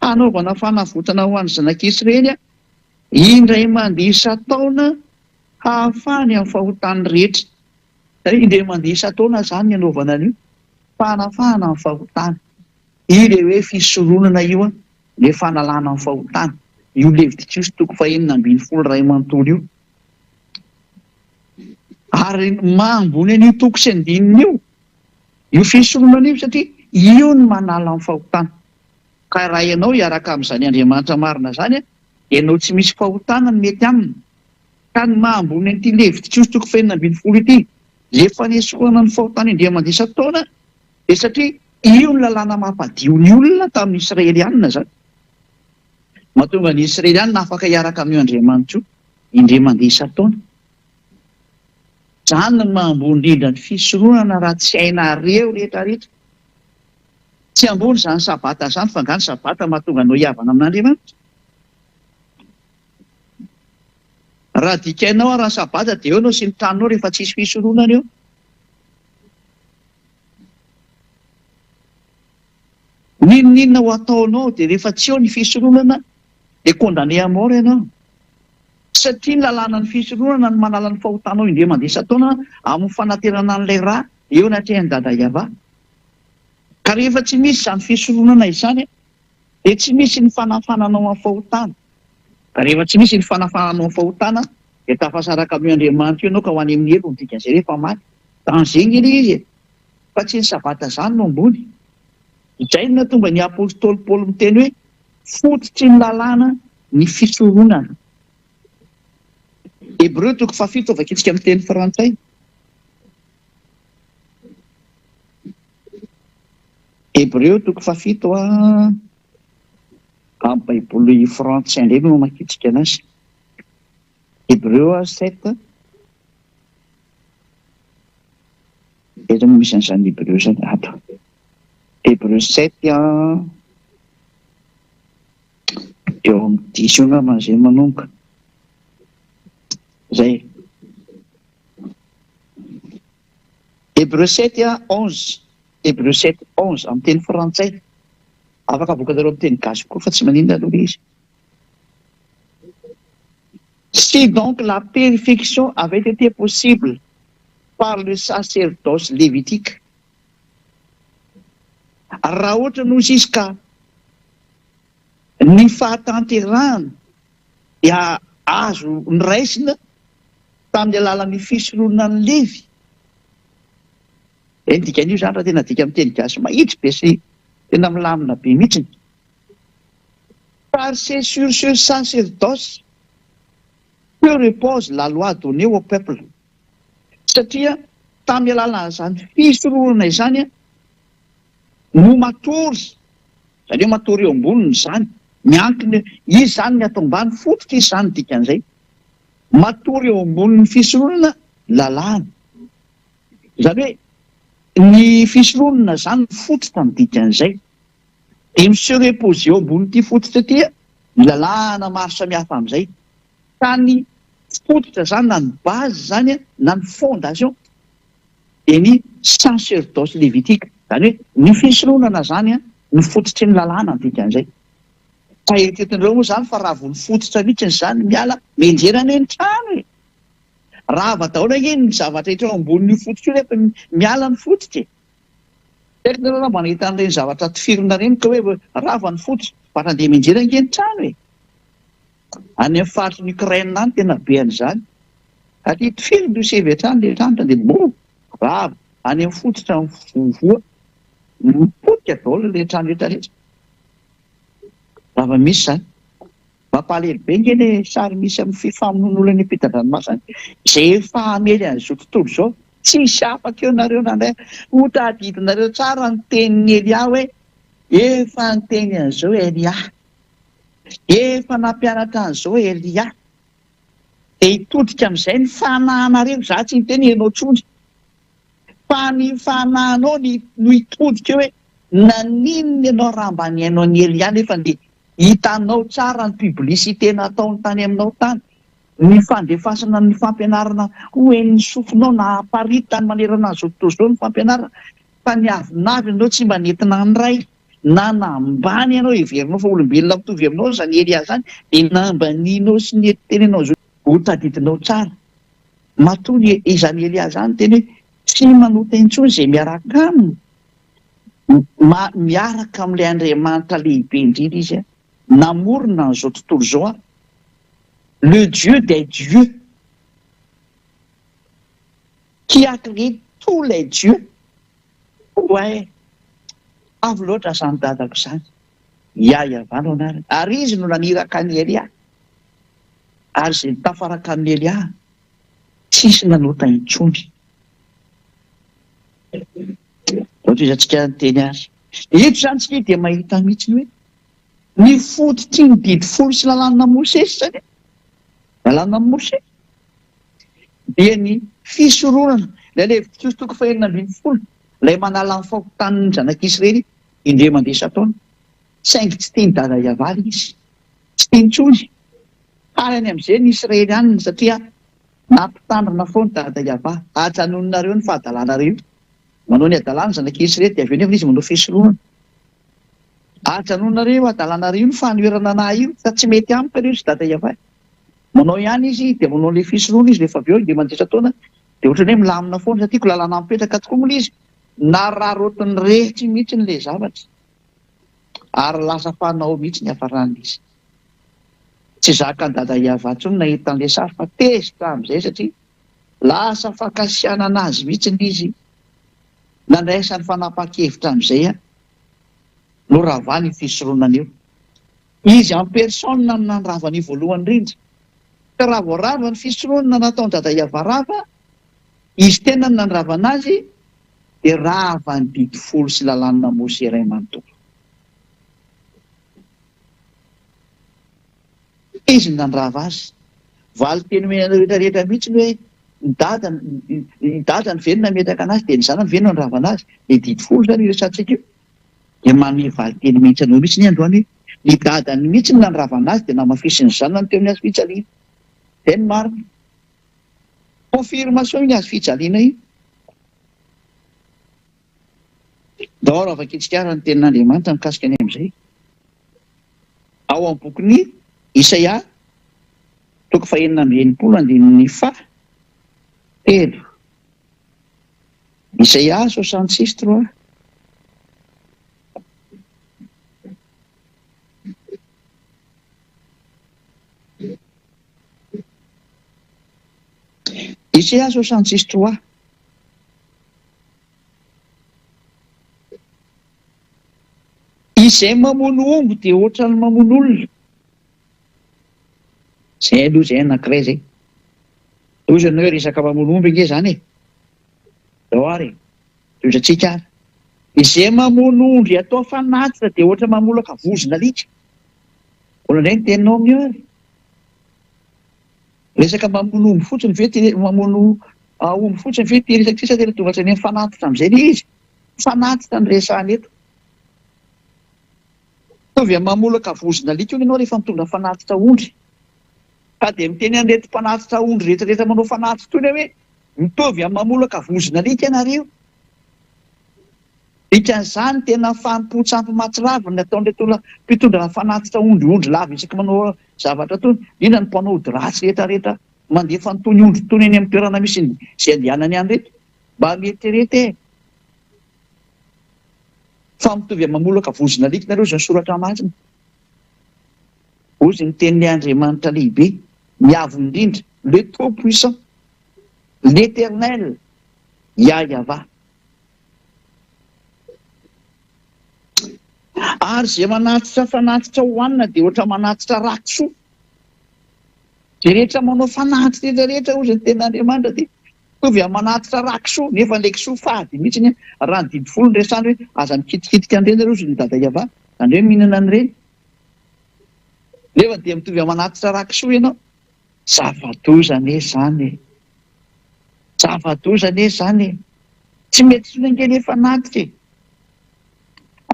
hanaovana fanavotana ho an'ny zanak'Israely indray mandeha isan-taona hahafahany amin'ny fahotany rehetra. Izay indray mandeha isan-taona izany ny anaovana an'io, fanafahana amin'ny fahotana. Io ilay hoe fisoronana io, ilay fanalana amin'ny fahotana. Io Levitikosy toko fahenina ambinifolo iray manontolo io. Ary maha ambony an'io toko sy andininy io, io fisoronana io satria io no manala ny fahotana. Ka raha ianao hiaraka amin'izany Andriamanitra marina izany, ianao tsy misy fahotana no mety aminy. Ka ny maha ambony an'ity Levitikosy toko fahenina ambinifolo ity, izay fanesorana ny fahotana indray mandeha isan-taona, dia satria io ny lalàna mampadio ny olona tamin'ny Israelianina izany. Mahatonga ny Israelianina afaka hiaraka amin'io Andriamanitra io indray mandeha isan-taona. Izany no maha ambony indrindra ny fisoronana raha tsy hainareo rehetra rehetra. Tsy ambony izany Sabata izany fa angaha ny Sabata mahatonga anao hihavana amin'Andriamanitra? Raha dikainao ary ny sabata dia eo ianao sy ny tranonao rehefa tsisy fisoronana eo. N'inon'inona ho ataonao dia rehefa tsy eo ny fisoronana dia condamné à mort ianao. Satria ny lalànan'ny fisoronana no manala ny fahotanao indray mandeha isan-taona amin'ny fanaterana an'ilay rà eo anatrehan'i Dada Yavah. Ka rehefa tsy misy izany fisoronana izany dia tsy misy ny fanafananao amin'ny fahotana. Ka rehefa tsy misy ny fanafananao amin'ny fahotana dia tafasaraka amin'io Andriamanitra io ianao ka ho any amin'ny helo ny dikan'izay rehefa maty. Danger nge ilay izy e! Fa tsy ny sabata izany no ambony. Izay no nahatonga ny apostoly Paoly miteny hoe fototry ny lalàna ny fisoronana. Hebreo toko fahafito vakintsika amin'ny teny frantsay. Hebreo toko fahafito a amin'ny baiboly frantsay indray no hamakiantsika anazy. Hebreo 7 Eto no misy an'izany Hebreo izany ato. Hebreo 7 a eo amin'ny dix eo angamba izay manomboka. Izay. Hébreux 7 a 11 Hébreux 7 11 amin'ny teny frantsay. Afaka avoakanareo amin'ny teny gasy koa fa tsy maninona aloha ilay izy. Si donc la perfection avait été possible par le sacerdoce lévitique, raha ohatra no izy ka ny fahatanterahana dia azo noraisina tamin'ny alalan'ny fisoronan'i Levy. Izay ny dikan'io izany raha tena adika amin'ny teny gasy mahitsy be sy tena milamina be mihitsy. Car c'est sur ce sacerdoce que repose la loi donnée au peuple. Satria tamin'ny alalan'izany fisoronana izany no matory, izany hoe matory eo amboniny izany, miankina, izy izany ny ato ambany, fototra izy izany dikan'izay. Matory eo ambonin'ny fisoronana lalàna. Izany hoe ny fisoronana izany no fototra ny dikan'izay. Dia mi-se reposer eo ambonin'ity fototra ity ny lalàna maro samihafa amin'izay. Ka ny fototra izany na ny base izany na ny fondation dia ny sacerdoce lévitique. Izany hoe ny fisoronana izany no fototry ny lalàna ny dikan'izay. Ka eritreretinareo moa izany fa raha vao ny fototra mihitsy izany miala, mianjera anie ny trano e! Rava daholo ange ny zavatra rehetra eo ambonin'io fototra io rehefa miala ny fototra e! Tsy haiko nareo raha mba nahita an'ireny zavatra tifirina ireny ka hoe rava ny fototra, fa raha dia mianjera ange ny trano e! Any amin'ny faritry ny Ukraine any tena be an'izany. Satria tifirina io sivy hatrany ilay trano dia boum! Rava. Any amin'ny fototra mivoa, mipotika daholo ilay trano rehetra rehetra. Zava-misy izany. Mampalahelo be nge le sary misy amin'ny fifamonoan'olona any ampitan-dranomasina any. Izay efa hamely an'izao tontolo izao. Tsisy afaka eo nareo nandray. Ho tadidinareo tsara ny tenin'i Elia hoe efa niteny an'izao Elia. Efa nampianatra an'izao Elia. Dia hitodika amin'izay ny fanahinareo. Izaho tsy niteny ianao intsony. Fa ny fanahinao ny no hitodika eo hoe naninona ianao raha mba nihaino an'i Elia nefa dia hitanao tsara ny publicité nataony tany aminao tany, ny fandefasana ny fampianarana ho henon'ny sofinao nahaparitany manerana an'izao tontolo izao ny fampianarana fa ny avonavona ianao tsy mba nety nandray na nambany ianao heverinao fa olombelona mitovy aminao izany Elia izany dia nambanianao sy nety tenenao izao ho tadidinao tsara Matoa ny izany Elia izany niteny hoe tsy manota intsony izay miaraka aminy, ma miaraka amin'ilay Andriamanitra lehibe indrindra izy namorona an'izao tontolo izao, le Dieu des dieux qui a créé tous les dieux, ouais, avo loatra izany dadako izany, Yah-Yavah no anarany, ary izy no naniraka an'i Elia. Ary izay nitafaraka amin'i Elia, tsisy nanota intsony. Izao tohizantsika ny teny ary. Eto izany isika dia mahita mihitsy ny hoe ny fototry ny didy folo sy lalàna Mosesy izany, lalàna Mosesy, dia ny fisoronana. Ilay Levitikosy toko fahenina ambin'ny folo, ilay manala ny fahotan'ny zanak'Israely indray mandeha isan-taona. Saingy tsy tian'i Dada hiavaly izy. Tsy tiany intsony. Faly any amin'izay ny Israelianina satria nampitandrina foana Dada Yavah, ajanononareo ny fahadalanareo io. Manao ny hadalany ny zanak'i Israely dia avy eo nefa izy manao fisoronana. Ajanononareo io hadalanareo io ny fanoherana anah io fa tsy mety amiko anie ry Dada Yavah e. Manao ihany izy dia manao ilay fisoronana izy rehefa avy eo dia mandritra taona dia ohatran'ny hoe milamina foana satria ko lalàna mipetraka tokoa moa ilay izy. Nararaotiny rehetra mihitsy ilay zavatra ary lasa fanao mihitsy ny hafaran'izy. Tsy zakan'i Dada Yavah intsony nahita an'ilay sary fa tezitra amin'izay satria lasa fankasianana azy mihitsy izy. Nandraisany fanapahan-kevitra amin'izay noravany io fisoronana io. Izy en personne no nandrava an'io voalohany indrindra. Ka raha vao rava ny fisoronana nataon'i Dada Yavah rava, izy tenany nandravana azy, dia rava ny didy folo sy lalàna Mosè iray manontolo. Izy no nandrava azy. Valinteny omeny anareo rehetra rehetra mihitsy ny hoe ny dada ny dadany ve no nametraka anazy dia ny zanany ve no nandrava anazy. Ilay didy folo izany io resahantsika io. Dia manome valinteny mihitsy anao mihitsy ny androany hoe ny dadany mihitsy no nandrava anazy dia namafisin'ny zanany teo amin'ny hazo fijaliana. Izay no marina. Confirmation iny hazo fijaliana iny. Ndao ary vakintsika ary ny tenin'Andriamanitra mikasika ny amin'izay. Ao amin'ny bokin'i Isaia, toko fahenina amby 60 andininy faha telo. Isaia 66 trois. Isaia 66 trois. Izay mamono omby dia ohatran'ny mamono olona. Izay aloha izay anankiray izay. Tohizo ianao hoe resaka mamono omby ange izany e. Izao ary e. Tohizantsika ary. Izay mamono ondry atao fanatitra dia ohatra mamolaka vozon'alika. Mbola indray ny teninao amin'io ary. Resaka mamono omby fotsiny ve ty mamono omby fotsiny ve ty resaka ty sa tena tonga hatrany amin'ny fanatitra amin'izay ilay izy? Fanatitra no resahana eto. Mitovy amin'ny mamolaka vozon'alika hono ianao rehefa mitondra fanatitra ondry. Ka dia miteny an'ireto mpanatitra ondry rehetra rehetra manao fanatitra itony aho hoe mitovy amin'ny mamolaka vozon'alika ianareo. Dikan'izany tena fanompoan-tsampy mahatsiravina ny ataon'ireto olona mpitondra fanatitra ondry ondry lava isaky manao zavatra itony, indrindra ny mpanao ody ratsy rehetra rehetra mandefa an'itony ondry itony eny amin'ny toerana misy ny izay andehanany any ireto. Mba mieritrereta e! Fa mitovy amin'ny mamolaka vozon'alika nareo izao ny soratra masina. Hozy ny tenin'ilay Andriamanitra lehibe, ny avo indrindra, le tout puissant, l'Eternel, Yah-Yavah. Ary izay manatitra fanatitra hohanina dia ohatra manatitra ra-kisoa. Izay rehetra manao fanatitra rehetra rehetra hozy ny tenin'Andriamanitra dia mitovy amin'ny manatitra ra-kisoa, nefa ilay kisoa fady mihitsy ny raha ny didy folo no resahana hoe aza mikitikitika an'ireny nareo hozy ny dada Yavah, izany hoe mihinana an'ireny. Nefa dia mitovy amin'ny manatitra ra-kisoa ianao. Zava-doza anie izany e! Zava-doza anie izany e! Tsy mety intsony ange ny fanatika e!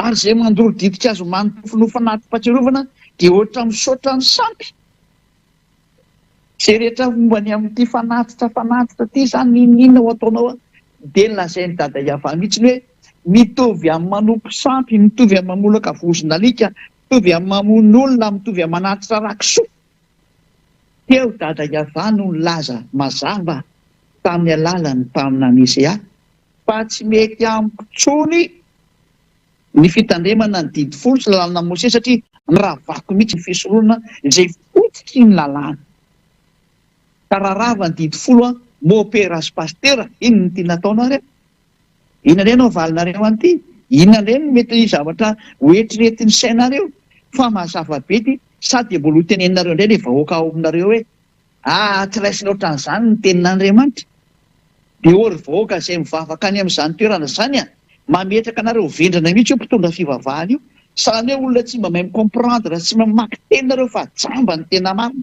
Ary izay mandoro ditin-kazo manontofo fanati-pahatsiarovana dia ohatra misaotra ny sampy. Izay rehetra momba ny amin'ity fanatitra fanatitra ity izany n'inon'inona ho ataonao dia lazain'i Dada Yavah mihitsy hoe mitovy amin'ny manompo sampy, mitovy amin'ny mamolaka vozon'alika, mitovy amin'ny mamono olona, mitovy amin'ny manatitra ra-kisoa. Teo Dada Yavah no nilaza mazava tamin'ny alalan'ny mpaminany Isaia fa tsy mety amiko intsony ny fitandremana ny didy folo sy lalàna Mosesy satria noravako mihitsy ny fisoronana izay fototry ny lalàna. Ka raha rava ny didy folo an, Mopera sy Pasitera, inona no tiana ataonao re? Inona indray no havalinareo an'ity? Inona indray no mety zavatra ho eritreretin'ny sainareo? Fa mazava be ity, sa dia mbola ho teneninareo indray ilay vahoaka ao aminareo hoe, Ah, tsy raisina ohatran'izany ny tenin'Andriamanitra? Dia ô ry vahoaka izay mivavaka any amin'izany toerana izany an, mametraka anareo ho vendrana mihitsy io mpitondra fivavahana io, sahala hoe olona tsy mba mahay mi-comprendre sy mamaky teny nareo fa jamba ny tena marina.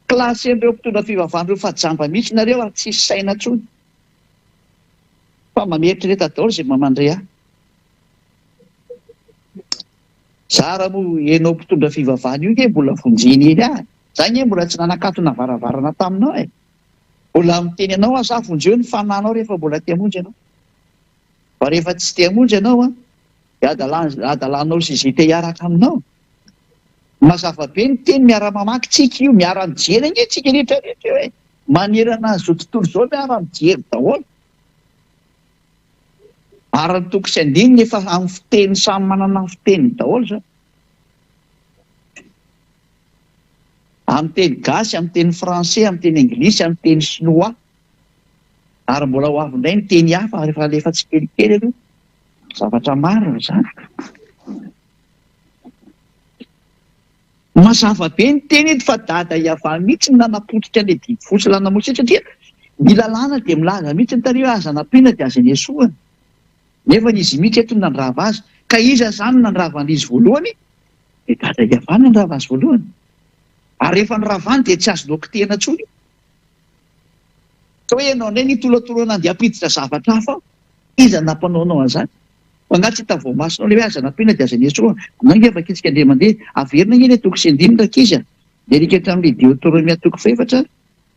Classe-n'ireo mpitondra fivavahana ireo fa jamba mihitsy nareo ary tsisy saina intsony. Fa mba mieritrereta daholo izay mba mandre ahy. Zara moa enao mpitondra fivavahana io nge mbola vonjeny eny ahy. Za nge mbola tsy nanakatona varavarana taminao e! Mbola miteny anao aho za vonjeo ny fanahinao rehefa mbola te hamonjy ianao. Fa rehefa tsy te hamonjy ianao an, dia adalanao sy izay te hiaraka aminao. Mazava be ny teny miara-mamaky tsika io, miara-mijery ange tsika rehetra rehetra io e! Manerana an'izao tontolo izao miara-mijery daholo. Ary ny toko sy andininy efa amin'ny fiteny samy manana ny fiteniny daholo izao. Amin'ny teny gasy, amin'ny teny français, amin'ny teny anglisy, amin'ny teny sinoa. Ary mbola ho avy indray ny teny hafa rehefa alefa tsikelikely aloha. Zavatra marina izany. Mazava be ny teny eto fa dada Yavah mihitsy no nanapotika an'ilay didy fotsy lalana Mosesy satria ny lalàna dia milaza mihitsy ny tary hoe aza nampiana dia aza nesohana. Nefa izy mihitsy eto no nandrava azy. Ka iza izany no nandrava an'izy voalohany? Dia dada Yavah no nandrava azy voalohany. Ary rehefa noravany dia tsy azo nokitihana intsony io. Ka hoe ianao indray nitolotolona andeha hampiditra zavatra hafa ao. Iza no nampanao anao an'izany? Fa angaha tsy hita voamasonao ilay hoe aza nampiana dia aza nesorina? Anao ange vakitsika indray mandeha. Averina ange ilay toko sy andininy rankizy a! Miarika hatramin'ilay Deotoromia toko fahefatra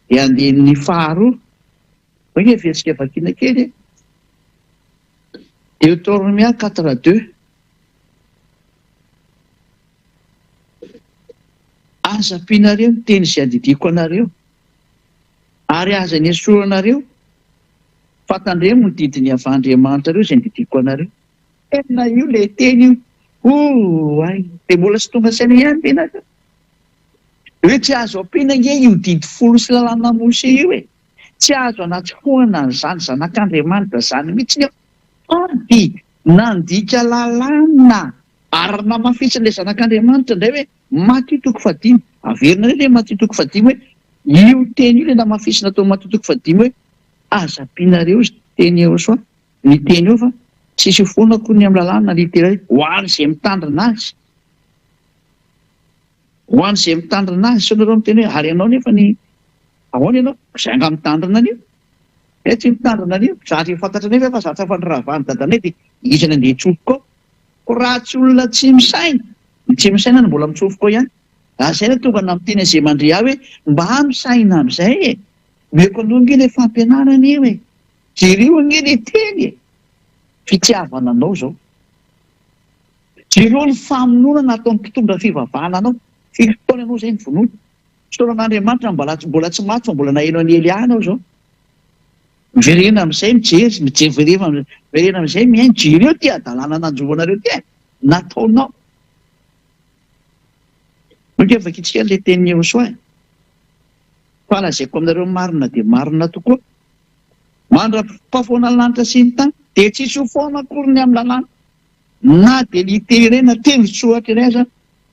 dia andininy faharoa. Vao ange averintsika vakiana kely e! Deotoromia 4 deux. Aza ampianareo ny teny izay andidiako anareo, ary aza nesorinareo, fa tandremo ny didin'i Yavah Andriamanitrareo izay andidiako anareo. Tena io ilay teny io. Oay! Dia mbola tsy tonga saina ihany ve nareo? Hoe tsy azo ampiana ange io didy folo sy lalàna Mose io e! Tsy azo anatsofohana an'izany zanak'Andriamanitra izany mihitsy ny ao. Sady nandika lalàna ary namafisin'ilay zanak'Andriamanitra indray hoe Matio toko fahadimy. Averina indray ilay Matio toko fahadimy hoe io teny io ilay namafisina tao Matio toko fahadimy hoe aza ampianareo izy teny Yehosoa ny teny io fa tsisy ho foana akory ny amin'ny lalàna na litera ho an'izay mitandrina azy. Ho an'izay mitandrina azy sao nareo miteny hoe ary ianao nefa ny ahoana ianao? Izay angaha mitandrina an'io? Eh tsy mitandrina an'io, zatra efa fantatra nefa fa zatra fa noravan'i dadanay dia iza no andeha hitsofoka ao? Ko raha tsy olona tsy misaina, ny tsy misaina no mbola mitsofoka ao ihany. Raha izay no tonga nampiteny an'izay mandre ahy hoe mba misaina amin'izay e! Omeko anao ange ilay fampianarana io e! Jereo ange ilay teny e! Fitiavana anao izao. Jereo ny famonoana nataon'ny mpitondra fivavahana anao. Firy taona ianao izay novonoina? Fisaoran'Andriamanitra mbola mbola tsy maty fa mbola naheno an'i Elia ianao izao. Miverena amin'izay mijery, mijery miverena amin'izay mihaino, jereo ity hadalana nanjo anareo ity e! Nataonao. Moa vakitsika ilay tenin'i Yehosoa e? Fa lazaiko aminareo marina dia marina tokoa, mandra-pahafoana ny lanitra sy ny tany, dia tsy hisy ho foana akory ny amin'ny lalàna, na dia litera iray na teny soratra iray aza,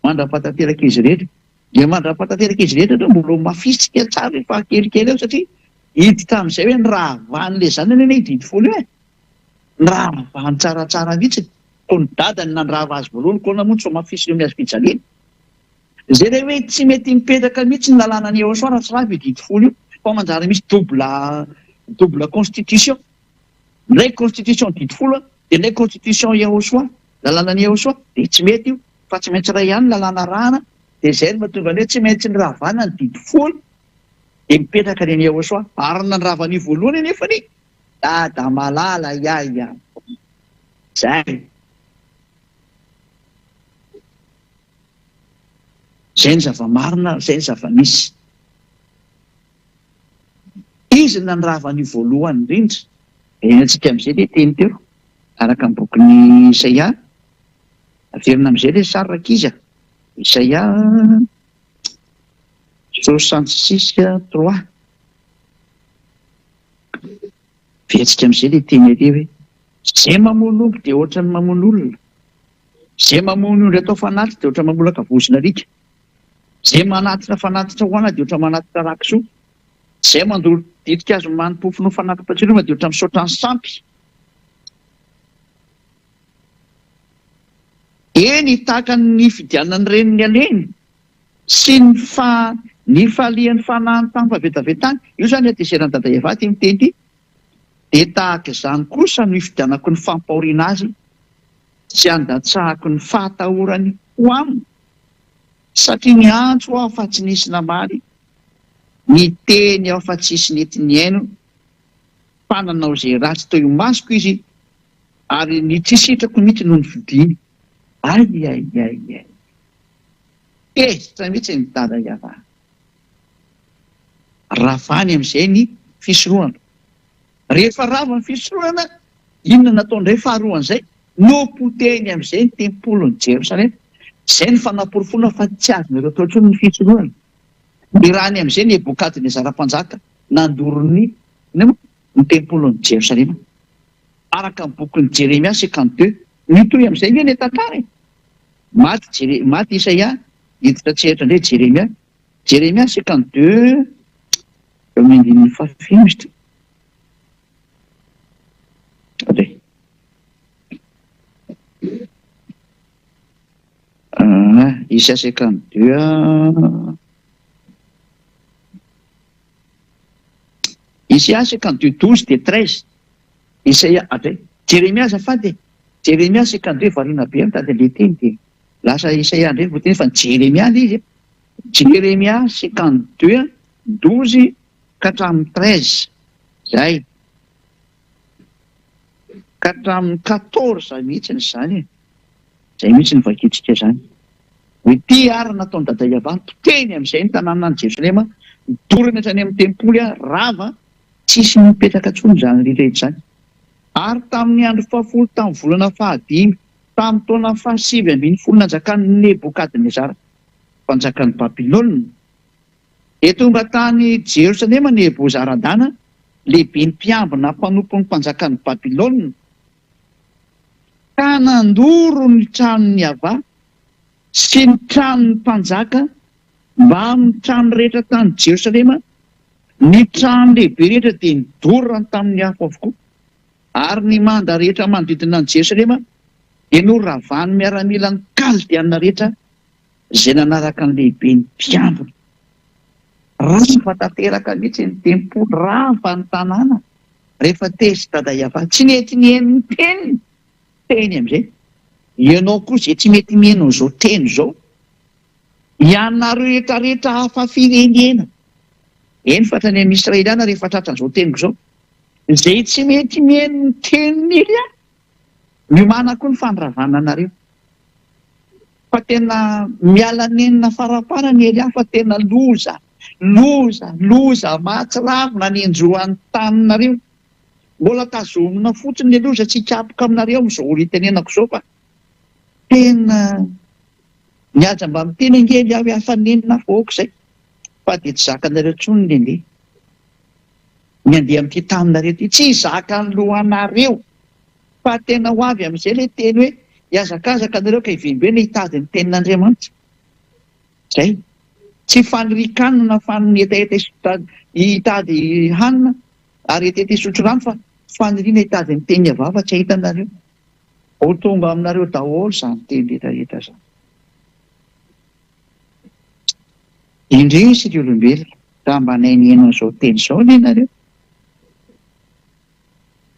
mandra-pahatanteraka izy rehetra. Dia mandra-pahatanteraka izy rehetra ireo mbola ho mafisika tsara io fahakelikely eo satria hiditra amin'izay hoe ny rahavan'ilay zanany anie io didy folo io e! Ny rahavany tsaratsara mihitsy. Koa ny dadany nandrava azy voalohany koa namonjy fa mafisina eo amin'ny hazo fijaliana. Izay ilay hoe tsy mety mipetraka mihitsy ny lalànan'i Yehosua raha tsy rava io didy folo io fa manjary misy double double constitution. Ilay constitution didy folo dia ilay constitution Yehosua, lalànan'i Yehosua dia tsy mety io. Fa tsy maintsy iray ihany ny lalàna arahana, dia izay no mahatonga ny hoe tsy maintsy niravana ny didy folo, dia mipetraka ny an'i Yehosua. Ary ny nandrava an'io voalohany anefa anie, Dada malala yaya. Izay. Izay ny zava-marina, izay ny zava-misy. Izy no nandrava an'io voalohany indrindra. Iainantsika amin'izay ilay teny teo, araka ny bokin'i Isaia. Averina amin'izay ilay sary rankizy a! Isaia 66 trois. Averintsika amin'izay ilay teny ery hoe, Izay mamono omby dia ohatran'ny mamono olona. Izay mamono ondry atao fanatitra dia ohatran'ny mamolaka vozon'alika. Izay manatitra fanatitra hohanina dia ohatran'ny manatitra ra-kisoa. Izay mandoro ditin-kazo manim-pofona ho fanati-pahatsiarovana dia ohatran'ny misaotra ny sampy. Eny, tahaka ny nifidianan'ny reniny aleny sy ny fa nifalian'ny fanahiny tamin'ny fahavetavetany, io izany hatezeran'i Dada Eva ity miteny ity, dia tahaka izany kosa no hifidianako ny fampahoriana azy sy handatsahako ny fahatahorany ho aminy. Satria niantso aho fa tsy nisy namaly, niteny aho fa tsisy nety nihaino, fa nanao izay ratsy teo imasoko izy, ary ny tsy sitrako mihitsy no nofidiny. Ay ay ay ay. Tezitra mihitsy ny dada iaraha. Ravany amin'izay ny fisoronana. Rehefa rava ny fisoronana, inona no nataony indray faharoan'izay? Nopotehiny amin'izay ny tempolin'i Jerosalema. Izay no fanaporofoana fa tsy azonareo atao intsony ny fisoronana. Nirahiny amin'izay Nebokadnezara mpanjaka nandoro ny inona moa? Ny tempolin'i Jerosalema. Araka ny bokin'i Jeremia 52. Mitohy amin'izay ange ilay tantara e! Maty Jere, maty Isaia, hiditra an-tsehatra indray Jeremia. Jeremia 52, eo amin'ny andininy fahafito izy ity. Attendez. Ah, Isaia 52. Ah. Isaia 52, 12 dia 13. Isaia, attendez. Jeremia azafady e. Jeremia 52 variana be mitady an'ilay teny dia lasa Isaia indray vao teny fa ny Jeremia ilay izy e. Jeremia 52, 12 ka hatramin'ny 13. Izay. Ka hatramin'ny 14 mihitsy izany e. Izay mihitsy no vakintsika izany. Ho ity ary no nataon'i Dada Yavah, mpiteny amin'izay ny tanànan'i Jerosalema, nodorany hatrany amin'ny tempoly, rava, tsisy nipetraka intsony izany rehetra izany. Ary tamin'ny andro fahafolo tamin'ny volana fahadimy, tamin'ny taona fahasivy ambinifolo nanjakan'i Nebokadnezara, mpanjakan'i Babylona, dia tonga tany Jerosalema Nebozaradana, lehiben'ny mpiambina mpanompon'ny mpanjakan'i Babylona, ka nandoro ny tranon'i Yavah sy ny tranon'ny mpanjaka mbamin'ny trano rehetra tany Jerosalema, ny trano lehibe rehetra dia nodorany tamin'ny afo avokoa, ary ny manda rehetra manodidina an'i Jerosalema dia noravan'ny miaramilan'ny Kaldeana rehetra izay nanaraka ny lehiben'ny mpiambina. Rava tanteraka mihitsy ny tempoly, rava ny tanàna rehefa tezitra Dada Yavah. Tsy nety nihaino ny teniny, teny amin'izay. Ianao koa izay tsy mety mihaino an'izao teny izao, ianareo rehetra rehetra hafa firenena, eny fa hatrany amin'ny Israeliana rehefa tratran'izao teniko izao, izay tsy mety mihaino ny tenin'i Elia, miomàna koa ny fandravana anareo. Fa tena miala nenina faraparany Elia fa tena loza, loza, loza mahatsiravina ny enjoan'ny taninareo. Mbola tazomina fotsiny le loza tsy hikapoka aminareo amin'izao ora itenenako izao fa tena mihaja mba miteny ange Elia hoe afa-nenina aho fa ok izay fa dia tsy zakanareo intsony ny andeha ny andeha amin'ity taninareo ity, tsy zakan'ny lohanareo. Fa tena ho avy amin'izay ilay teny hoe hihazakazaka nareo ka hiverimberina hitady ny tenin'Andriamanitra. Izay. Tsy fanirian-kanina na faniriana hetaheta hitady hanina ary hetaheta hisotro rano fa faniriana hitady ny tenin'i Yavah fa tsy hahita anareo. Ho tonga aminareo daholo izany teny rehetra rehetra izany. Indrisy ry olombelona, raha mba nahay nihaino an'izao teny izao anie nareo.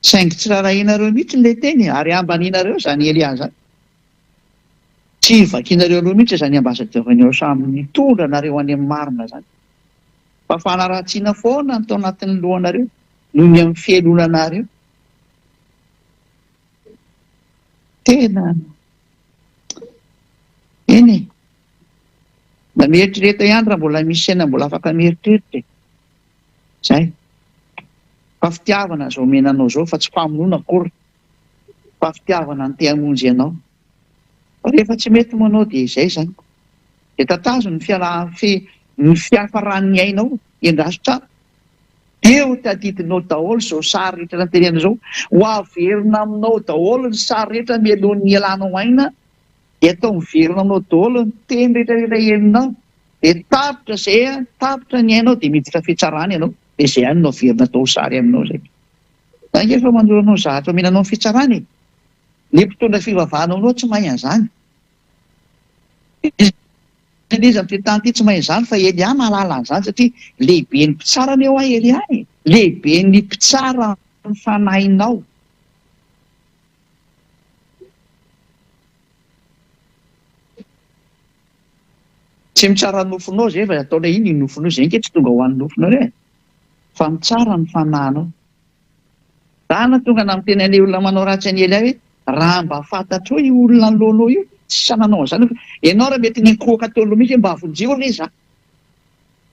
Saingy tsy rarahianareo mihitsy ilay teny ary ambanianareo izany Elia izany. Tsy vakianareo aloha mihitsy izany ambassadeur-n'i Osam nitondra anareo any amin'ny marina izany. Fa fanaratsiana foana no tao anatin'ny lohanareo noho ny amin'ny fialonanareo. Tena eny e. Mba mieritrereta ihany raha mbola misy saina mbola afaka mieritreritra e. Zay. Fa fitiavana izao omena anao izao fa tsy famonoana akory fa fitiavana ny te hamonjy anao. Fa rehefa tsy mety moa anao dia izay izany. Dia tatazo ny fiala fi ny fiafaran'ny ainao, endraso tsara. Dia ho tadidinao daholo izao sary rehetra nantenena izao. Ho averina aminao daholo ny sary rehetra mialoha ny hialanao aina. Dia atao miverina aminao daholo ny teny rehetra rehetra henonao. Dia tapitra izay an, tapitra ny ainao dia miditra fitsarana ianao, dia izay ihany no averina atao sary aminao izay. Za ange efa manoro anao zavatra omena anao ny fitsarana e. Ny mpitondra fivavahana aminao tsy mahay an'izany. Iza n'iza amin'ity tany ity tsy mahay an'izany fa Elia mahalala an'izany satria lehiben'ny mpitsara anie hoa Elia e. Lehiben'ny mpitsara ny fanahinao. Tsy mitsara ny nofonao izay fa ataonay inona io nofonao io, izay ange tsy tonga ho an'ny nofonao e! Fa mitsara ny fanahinao. Za na tonga na miteny an'ilay olona manao ratsy an'i Elia hoe raha mba fantatrao io olona anoloanao io tsy sahy nanao an'izany aho fa ianao raha mety niankohoka teo aloha mihitsy hoe mba vonjeo re za.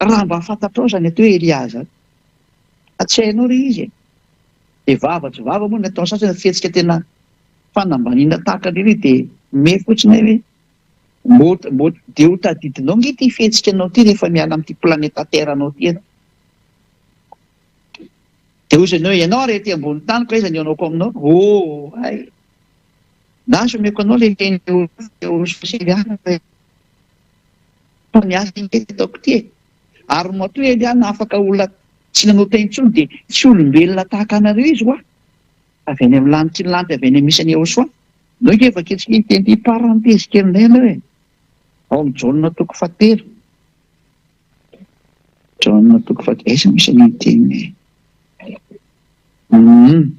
Raha mba fantatrao izany atao hoe Elia izany. Fa tsy hainao re izy e. Dia vava tsy vava moa ny ataon'ny sasany fihetsika tena fanambaniana tahaka an'ireny dia me fotsiny aho hoe Mbô mbô dia ho tadidinao nge ity fihetsika anao ity rehefa miala amin'ity planeta terre anao ity ianao. Dia hoy izy hoe ianao ary ety ambony tany ko aiza ny anaoko aminao? Oh hay! Lasa omeko anao ilay teny fa ny asa ange ty ataoko ity e! Ary matoa Elia nahafaka olona tsy nanota intsony dia tsy olombelona tahaka anareo izy hoa! Avy any amin'ny lanitry ny lanitra avy any amin'ny misy an'i Yehosua. Ndao ange vakintsika iny teny ity parenthèse kely indray aloha e. Ao amin'ny Jaona toko fahatelo. Jaona toko fahatelo. Aiza misy an'iny teny e? Hum.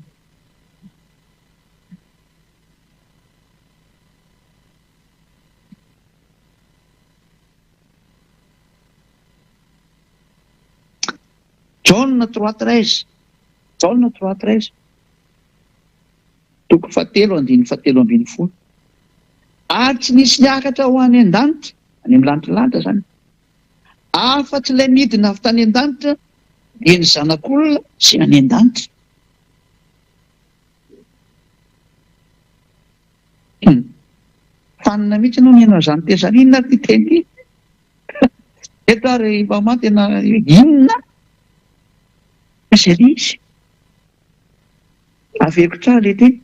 Jaona 3:13. Jaona 3:13. Toko fahatelo andininy fahatelo ambin'ny folo. Ary tsy nisy niakatra ho any an-danitra, any amin'ny lanitry lanitra izany, afa-tsy ilay nidina avy tany an-danitra, dia ny Zanak'olona izay any an-danitra. Hum. Fanina mihitsy ianao mihaino an'izany teny izany. Inona ary ity teny ity? Eto ary i Maman tena inona? Izay ilay izy. Averiko tsara ilay teny.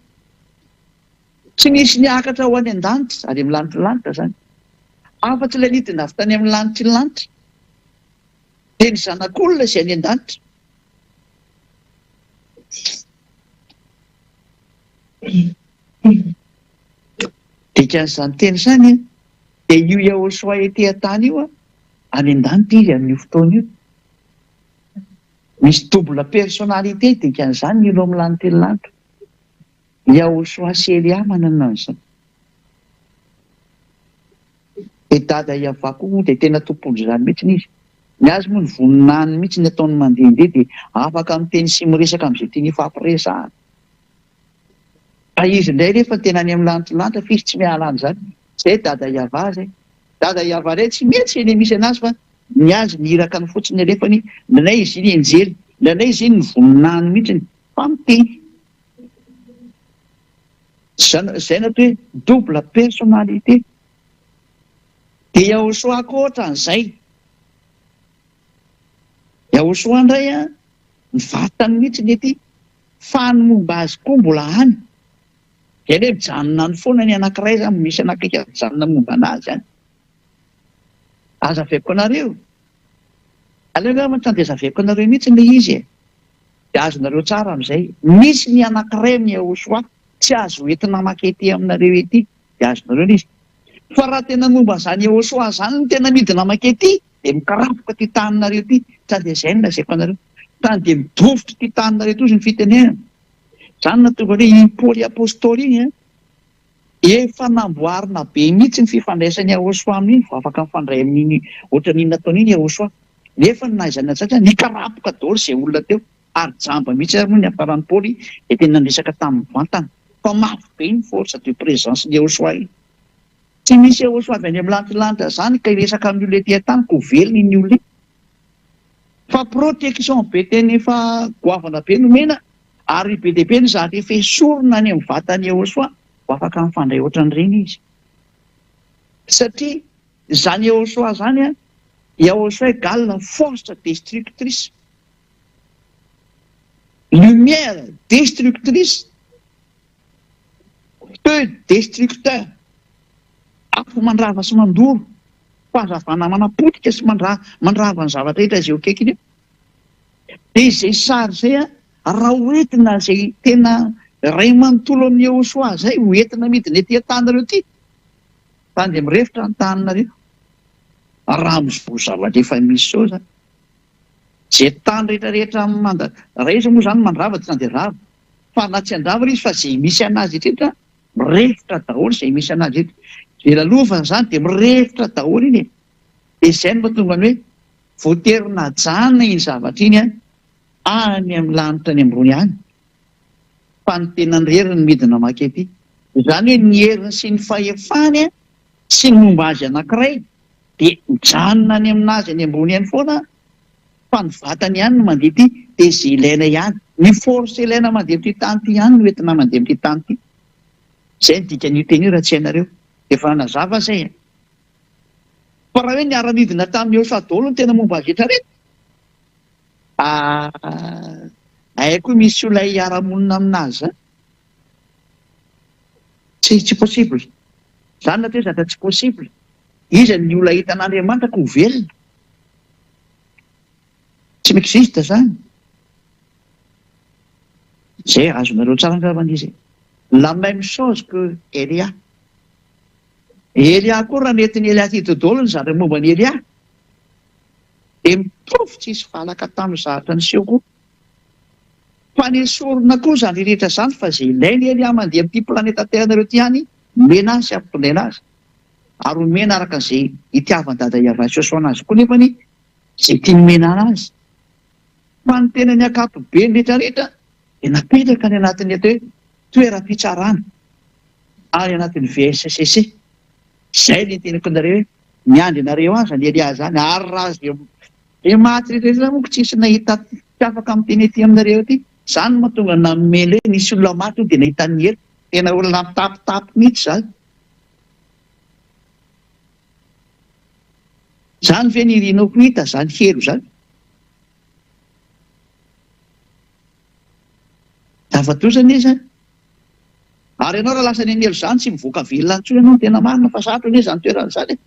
Tsy nisy niakatra ho any an-danitra, any amin'ny lanitry lanitra izany, afa-tsy ilay nidina avy tany amin'ny lanitry ny lanitra, dia ny Zanak'olona izay any an-danitra. Dikan'izany teny izany dia io Yahoshuah ety an-tany io, any an-danitra izy amin'io fotoana io. Misy double personnalité dikan'izany ny olo amin'ny lanitra ny lanitra. Yahoshuah sy Elia manana an'izany. Dia dada Yavah koa moa dia tena tompon'izany mihitsy izy. Ny azy moa ny voninahiny mihitsy ny ataony mandehandeha dia afaka miteny sy miresaka amin'izay tiany hifampiresahana. Fa izy indray rehefa tena any amin'ny lanitra lanitra fa izy tsy miala any izany. Izay dada Yavah izay. Dada Yavah indray tsy mety eny misy anazy fa Ny azy ny iraka ny fotsiny alefany, indraindray izy iny enjely, indraindray izy iny ny voninahiny mihitsiny fa miteny. Zay no atao hoe double personnalité. Dia Yahoshua koa ohatran'izay. Yahoshua indray an, ny vatany mihitsy ny ety, fa ny momba azy koa mbola any. Izay hoe mijanona any foana ny anankiray zany, misy anankiray mijanona momba anazy any. Aza aveko anareo. Aleo angamba tsy dia zaveko anareo mihitsy ilay izy e. Dia azonareo tsara amin'izay. Misy ny anankiray amin'ny Yahoshuah tsy azo entina maka ety aminareo ety. Dia azonareo ilay izy. Fa raha tena momba an'izany Yahoshuah izany no tena midina maka ety, dia mikarapoka ity taninareo ity. Tsy dia izay no lazaiko anareo. Tany dia midofotra ity taninareo ity hozy ny fitenenana. Izany no nahatonga hoe iny Paoly Apostoly iny an. Efa namboarina be mihitsy ny fifandraisan'i Yahoshuah amin'iny vao afaka mifandray amin'iny ohatran'iny nataony iny Yahoshuah. Nefa ny nahaizany an'izany nikarapoka daholo izay olona teo ary jamba mihitsy ary moa ny niafaran'i Paoly dia tena niresaka taminy mivantana. Fa mafy be iny force de présence-n'i Yahoshuah iny. Tsy misy Yahoshuah avy any amin'ny lanitra lanitra izany ka hiresaka amin'ny olona ety an-tany ka ho velona iny olona iny. Fa protection be tena efa goavana be nomena ary be dia be ny zavatra efa esorina any amin'ny vatan'i Yehosua ho afaka mifandray ohatran'ireny izy. Satria izany Yehosua izany an, Yehosua égale force destructrice. Lumière destructrice, feu destructeur, afo mandrava sy mandoro, fahazavana manapotika sy mandrava ny zavatra rehetra izay eo akaikiny eo. Dia izay sary izay an, raha ho entina izay tena iray manontolo amin'i Yehoshuah izay ho entina midina ety an-taninareo ety, tany dia mirefotra ny taninareo. Raha amin'izao zavatra efa misy izao izany, izay tany rehetra rehetra manda, raha izy moa izany mandrava dia tany dia rava, fa na tsy handrava izy fa izay misy an'azy rehetra mirefotra daholo izay misy an'azy rehetra. Izay lalovana izany dia mirefotra daholo iny e. Dia izay no mahatonga ny hoe voatery najanona iny zavatra iny any amin'ny lanitra any ambony any fa ny tenany irery no midina maka ety. Izany hoe ny heriny sy ny fahefany sy ny momba azy anankiray dia mijanona any aminazy any ambony any foana fa ny vatany ihany no mandeha ety dia izay ilaina ihany. Ny force ilaina mandeha amin'ity tany ity ihany no entina mandeha amin'ity tany ity. Izay ny dikan'io teny io raha tsy hainareo. Efa nanazava izay e. Fa raha hoe niara-nidina tamin'i Yosua daholo ny tena momba azy rehetra rehetra, ah, hay koa misy olona hiara-monina aminazy zany. Tsy, tsy possible. Zany natao hoe zavatra tsy possible. Iza ny olona hahita an'Andriamanitra ka ho velona? Tsy mi-existe zany. Zay azonareo tsara angambany izy e. La même chose que Elia. Elia koa raha nentin'i Elia aty dodolo ny zavatra momba an'i Elia dia mitovy tsisy valaka tamin'ny zavatra niseho koa. Fa nesorina koa izany rehetra izany fa izay ilain'i Elia mandeha amin'ity planeta Terre nareo ity ihany omena azy sy ampitondraina azy. Ary omena araka izay itiavan'i Dada Yavah sy Yosua anazy koa nefany izay tiany omena anazy. Fa ny tenany ankapobeny rehetra rehetra dia napetraka any anatin'ny atao hoe toeram-pitsarana any anatin'ny VSCC. Izay ilay teniko anareo hoe miandry anareo any izany Elia izany ary raha izay maty rehetra rehetra moa tsisy nahita tsy afaka miteny aty aminareo aty. Izany no mahatonga nanome ilay hoe nisy olona maty hono dia nahita ny helo. Tena olona mitapitapy mihitsy izany. Izany ve no irinao ho hita izany helo izany? Zava-doza anie izany. Ary ianao raha lasa any amin'ny helo izany tsy mivoaka velona intsony ianao ny tena marina fa sarotra anie izany toerana izany e.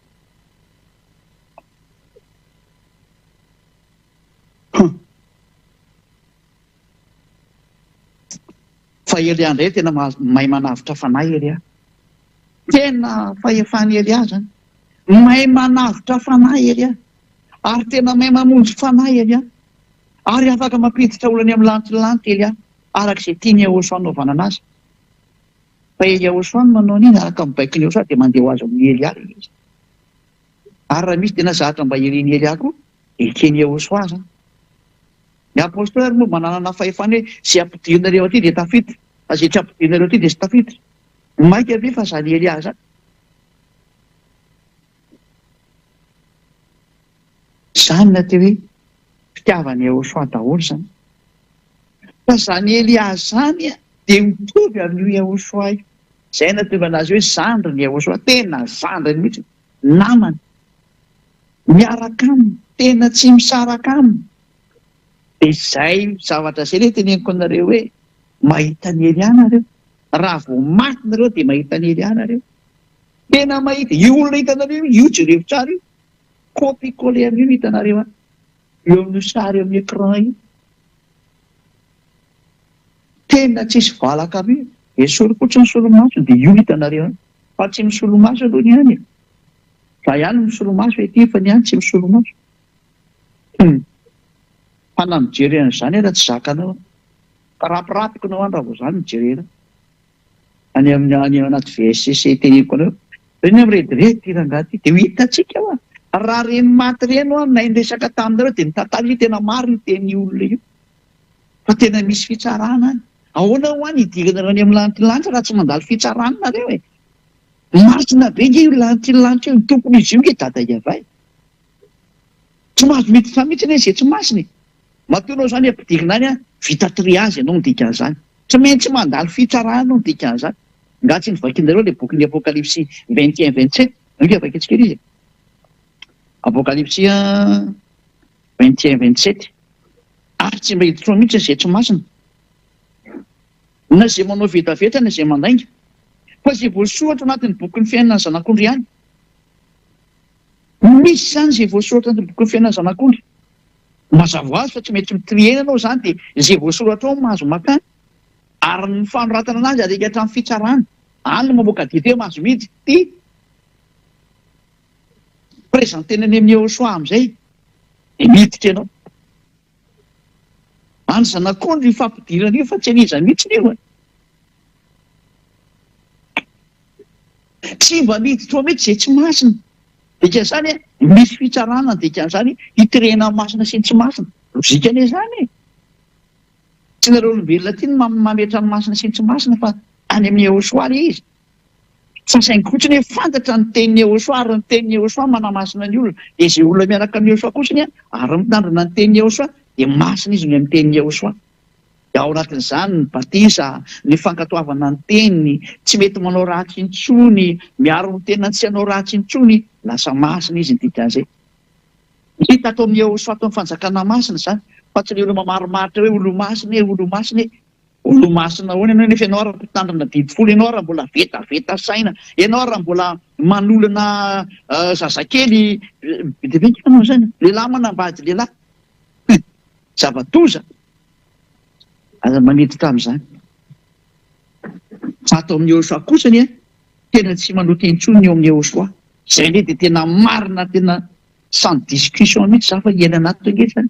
Hum. Fa Elia indray tena mahay manavotra fanahy Elia. Tena fahefan'i Elia izany. Mahay manavotra fanahy Elia. Ary tena mahay mamonjy fanahy Elia. Ary afaka mampiditra olona any amin'ny lanitry ny lanitra Elia, araka izay tian'i Yehosua hanaovana anazy. Fa i Yehosua no manao an'iny, araka ny baikon'i Yehosua dia mandeha ho azy amin'i Elia ilay izy. Ary raha misy tena zavatra mba irin'i Elia koa, eken'i Yehosua izany. Ny Apostoly ary moa mba nanana fahefana hoe izay ampidirinareo aty dia tafiditra, fa izay tsy ampidirinareo aty dia tsy tafiditra. Mainka ve fa izany Elia izany? Izany no atao hoe fitiavan'i Yehosua daholo izany. Fa izany Elia izany dia mitovy amin'io Yehosua io. Izay no nahatonga anazy hoe zandrin'i Yehosua, tena zandriny mihitsy, namany, miaraka aminy, tena tsy misaraka aminy. Dia izay zavatra izay ilay teneniko anareo hoe mahita an'i Elia nareo. Raha vao maty nareo dia mahita an'i Elia nareo. Tena mahita, io olona hitanareo io, io jereo tsara io. Copie coller an'io no hitanareo any. Eo amin'io sary eo amin'ny écran io. Tena tsisy valaka mihitsy. Esory fotsiny ny solomasony dia io no hitanareo any. Fa tsy misolomaso aloha ny any e. Za ihany misolomaso ety fa ny any tsy misolomaso. Hum. Fa na mijery an'izany ara tsy zakanao. Rapirapiko nao any raha vao zany no jerena. Any amin'ny any anaty VSCC teneniko anareo. Ireny mirediredy ity rangahy ity. Dia ho hitantsika hoa. Raha ireny maty ireny hoa nahay niresaka taminareo dia nitantara io tena marina io tenin'io olona io. Fa tena misy fitsarana any. Ahoana hoa ny hidiranareo any amin'ny lanitry ny lanitra raha tsy mandalo fitsarana nareo e? Masina be nge io lanitry ny lanitra io. Ny tompon'izy io nge Dada Yavah e. Tsy mahazo miditra mihitsy anie izay tsy masina e. Matoa ianao izany ampidirina any an, vita triage ianao ny dikan'izany. Tsy maintsy mandalo fitsarana ianao ny dikan'izany. Nga tsy novakinareo ilay bokin'ny Apokalypsy 21 27? Ange vakintsika ery izy e. Apokalypsy 21 27. Ary tsy mba hiditra ao mihitsy izay tsy masina. Na izay manao vetaveta na izay mandainga. Fa izay voasoratra anatin'ny bokin'ny fiainan'ny Zanak'ondry ihany. Misy izany izay voasoratra anatin'ny bokin'ny fiainan'ny Zanak'ondry. Mazava ho azy fa tsy maintsy mi-trier ianao izany dia izay voasoratra ao no mahazo makany. Ary ny fanoratana anazy alika hatramin'ny fitsarana. Any no mamoaka didy hoe mahazo miditra ity. Présenter-na any amin'ny Yehosoa amin'izay dia miditra ianao. Any Zanak'ondry io fampidirana io fa tsy an'iza mihitsy io e. Tsy mba miditra ao mihitsy izay tsy masina. Dikan'izany misy fitsarana ny dikan'izany hitirena ny masina sy ny tsy masina. Lojika anie izany e! Tsy nareo olombelona aty no mametra ny masina sy ny tsy masina fa any amin'i Yehosua ilay izy. Fa saingy kotsiny hoe fantatra ny tenin'i Yehosua ary ny tenin'i Yehosua manamasina ny olona. Dia izay olona miaraka amin'i Yehosua kosiny ary mitandrina ny tenin'i Yehosua dia masina izy noho ny amin'ny tenin'i Yehosua. Dia ao anatin'izany ny batisa, ny fankatoavana ny teniny, tsy mety manao ratsy intsony, miaro ny tenany tsy hanao ratsy intsony, lasa masina izy ny dikan'izay. Hita ato amin'ny Yehosua ato amin'ny fanjakana masina izany, fa tsy ilay olona mamarimaritra hoe olomasina e, olomasina e. Olomasina ahoana ianao nefa ianao ary mpitandrina didy folo, ianao ary mbola vetaveta saina, ianao ary mbola manolona zazakely, be dia be ny manao izany, lehilahy manambady lehilahy. Zava-doza. Aza maniditra amin'izany. Fa ato amin'i Yehosua kosa anie, tena tsy manota intsony ny eo amin'i Yehosua. Izay indray dia tena marina, tena sans discussion mihitsy izany fa iainana ato ange izany.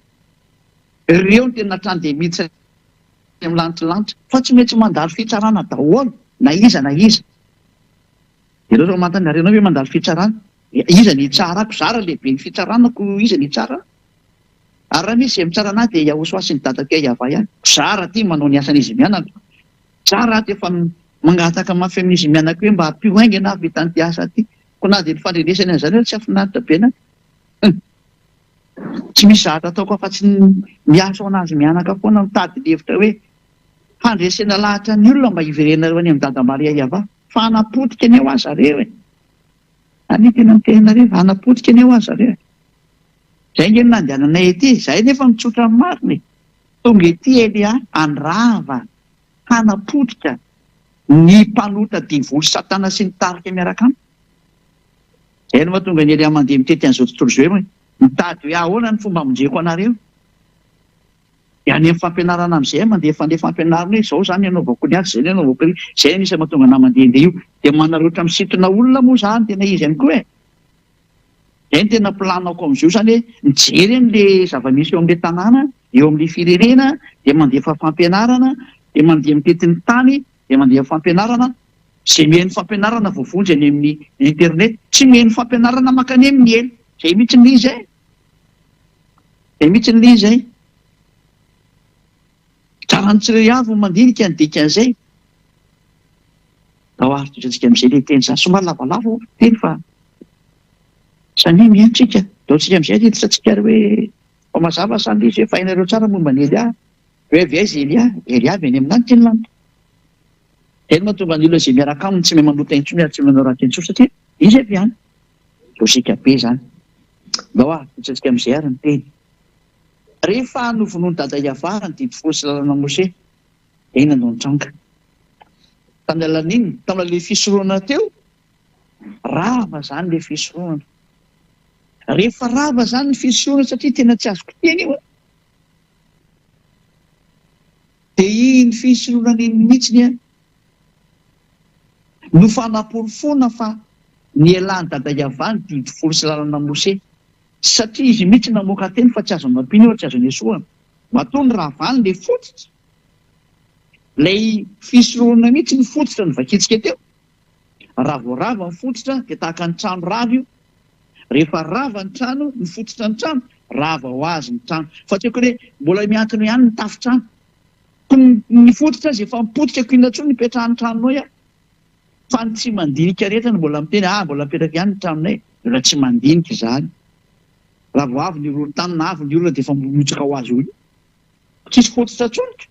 Ireo no tena hatrany dia miditra any amin'ny lanitra lanitra. Fa tsy maintsy mandalo fitsarana daholo na iza na iza. Ireo izao manontany, ary ianao ve mandalo fitsarana? Iza no hitsara ako? Za raha lehiben'ny fitsarana ko iza no hitsara ahy? Ary raha misy izay mitsara anah dia Yahosoa sy ny dadako Yavah ihany. Za raha ty manao ny asan'izy mianaka. Za raha ato efa mangataka mafy amin'izy mianaka hoe mba ampio haingana aho vita an'ity asa ty. Koa na dia ny fandrenesany an'izany ary tsy hahafinaritra be anah. Hum. Tsy misy zavatra ataoko afa-tsy ny miasa ho an'azy mianaka foana mitady ny hevitra hoe handresena lahatra ny olona mba hiverenareo any amin'i Dada Maria Yavah. Fa hanapotika anie hoa zareo e. Anie tena miteny anareo, hanapotika anie hoa zareo e. Izay ange no nandehananay ety e! Izahay nefa mitsotra ny marina e! Tonga ety Elia handrava, hanapotika ny mpanota devoly satana sy ny tarika miaraka aminy. Izay no mahatonga an'i Elia mandeha mitety an'izao tontolo izao hoe mitady hoe ahoana ny fomba hamonjeko anareo. Dia any amin'ny fampianarana amin'izay aho mandeha fandeha fampianarana hoe izao izany ny anaovako ny azy, izay ny anaovako ny, izay anisany mahatonga anah mandehandeha io. Dia manararaotra misintona olona moa izany tena izy ihany koa e! Izay no tena plan-ako amin'izao izany hoe mijery an'le zava-misy eo amin'le tanàna, eo amin'le firenena, dia mandefa fampianarana, dia mandeha mitety ny tany, dia mandeha fampianarana, izay mihaino fampianarana voavonjy any amin'ny internet, tsy mihaino fampianarana mankany amin'ny helo, izay mihitsy ny izy e! Izay mihitsy ny izy e! Tsara ny tsirairay avy ny mandinika ny dikan'izay. Ndao ary tohizantsika amin'izay ilay teny izany. Somary lavalava ho'a ny teny fa samia mihaino tsika. Ndao tsika amin'izay ary hiditra tsika ary hoe fa mazava sa ilay izy hoe fa hainareo tsara momba an'i Elia. Hoe avy aiza Elia? Elia avy any amin'ny lanitra iny lanitra. Izay no mahatonga ny olona izay miaraka aminy tsy mahay manota intsony ary tsy mahay manao ratsy intsony satria izy avy any. Lojika be izany. Ndao ary tohizantsika amin'izay ary ny teny. Rehefa novonoin'i Dada Yavah ny didy folo sy lalana Moshe, dia inona no nitranga? Tamin'ny alalan'inona? Tamin'ny alalan'ilay fisoronana teo? Rava izany ilay fisoronana. Rehefa rava izany ny fisoronana, satria tena tsy azo kitihina io, dia iny fisoronana iny mihitsy no fanaporofoana fa nialan'i Dada Yavah ny didy folo sy lalana Moshe. Satria izy mihitsy namoaka teny fa tsy azo nampiana io ary tsy azo nesohana. Matoa ny ravany le fototra, lay fisorohana mihitsy ny fototra novakintsika teo. Raha vao rava ny fototra dia tahaka ny trano rava io. Rehefa rava ny trano, ny fototra ny trano, rava ho azy ny trano. Fa tsy akory hoe mbola miankina ihany ny tafon-trano. Ko ny fototra aza efa mipotika ko inona intsony ny ipetrahan'ny tranonao eo. Fa ny tsy mandinika rehetra no mbola miteny ah mbola mipetraka ihany ny tranonay, mbola tsy mandinika izany. Raha vao avy ny horohorontany na avy ny olona dia efa mirotsaka ho azy eo io. Tsisy fototra intsony ka.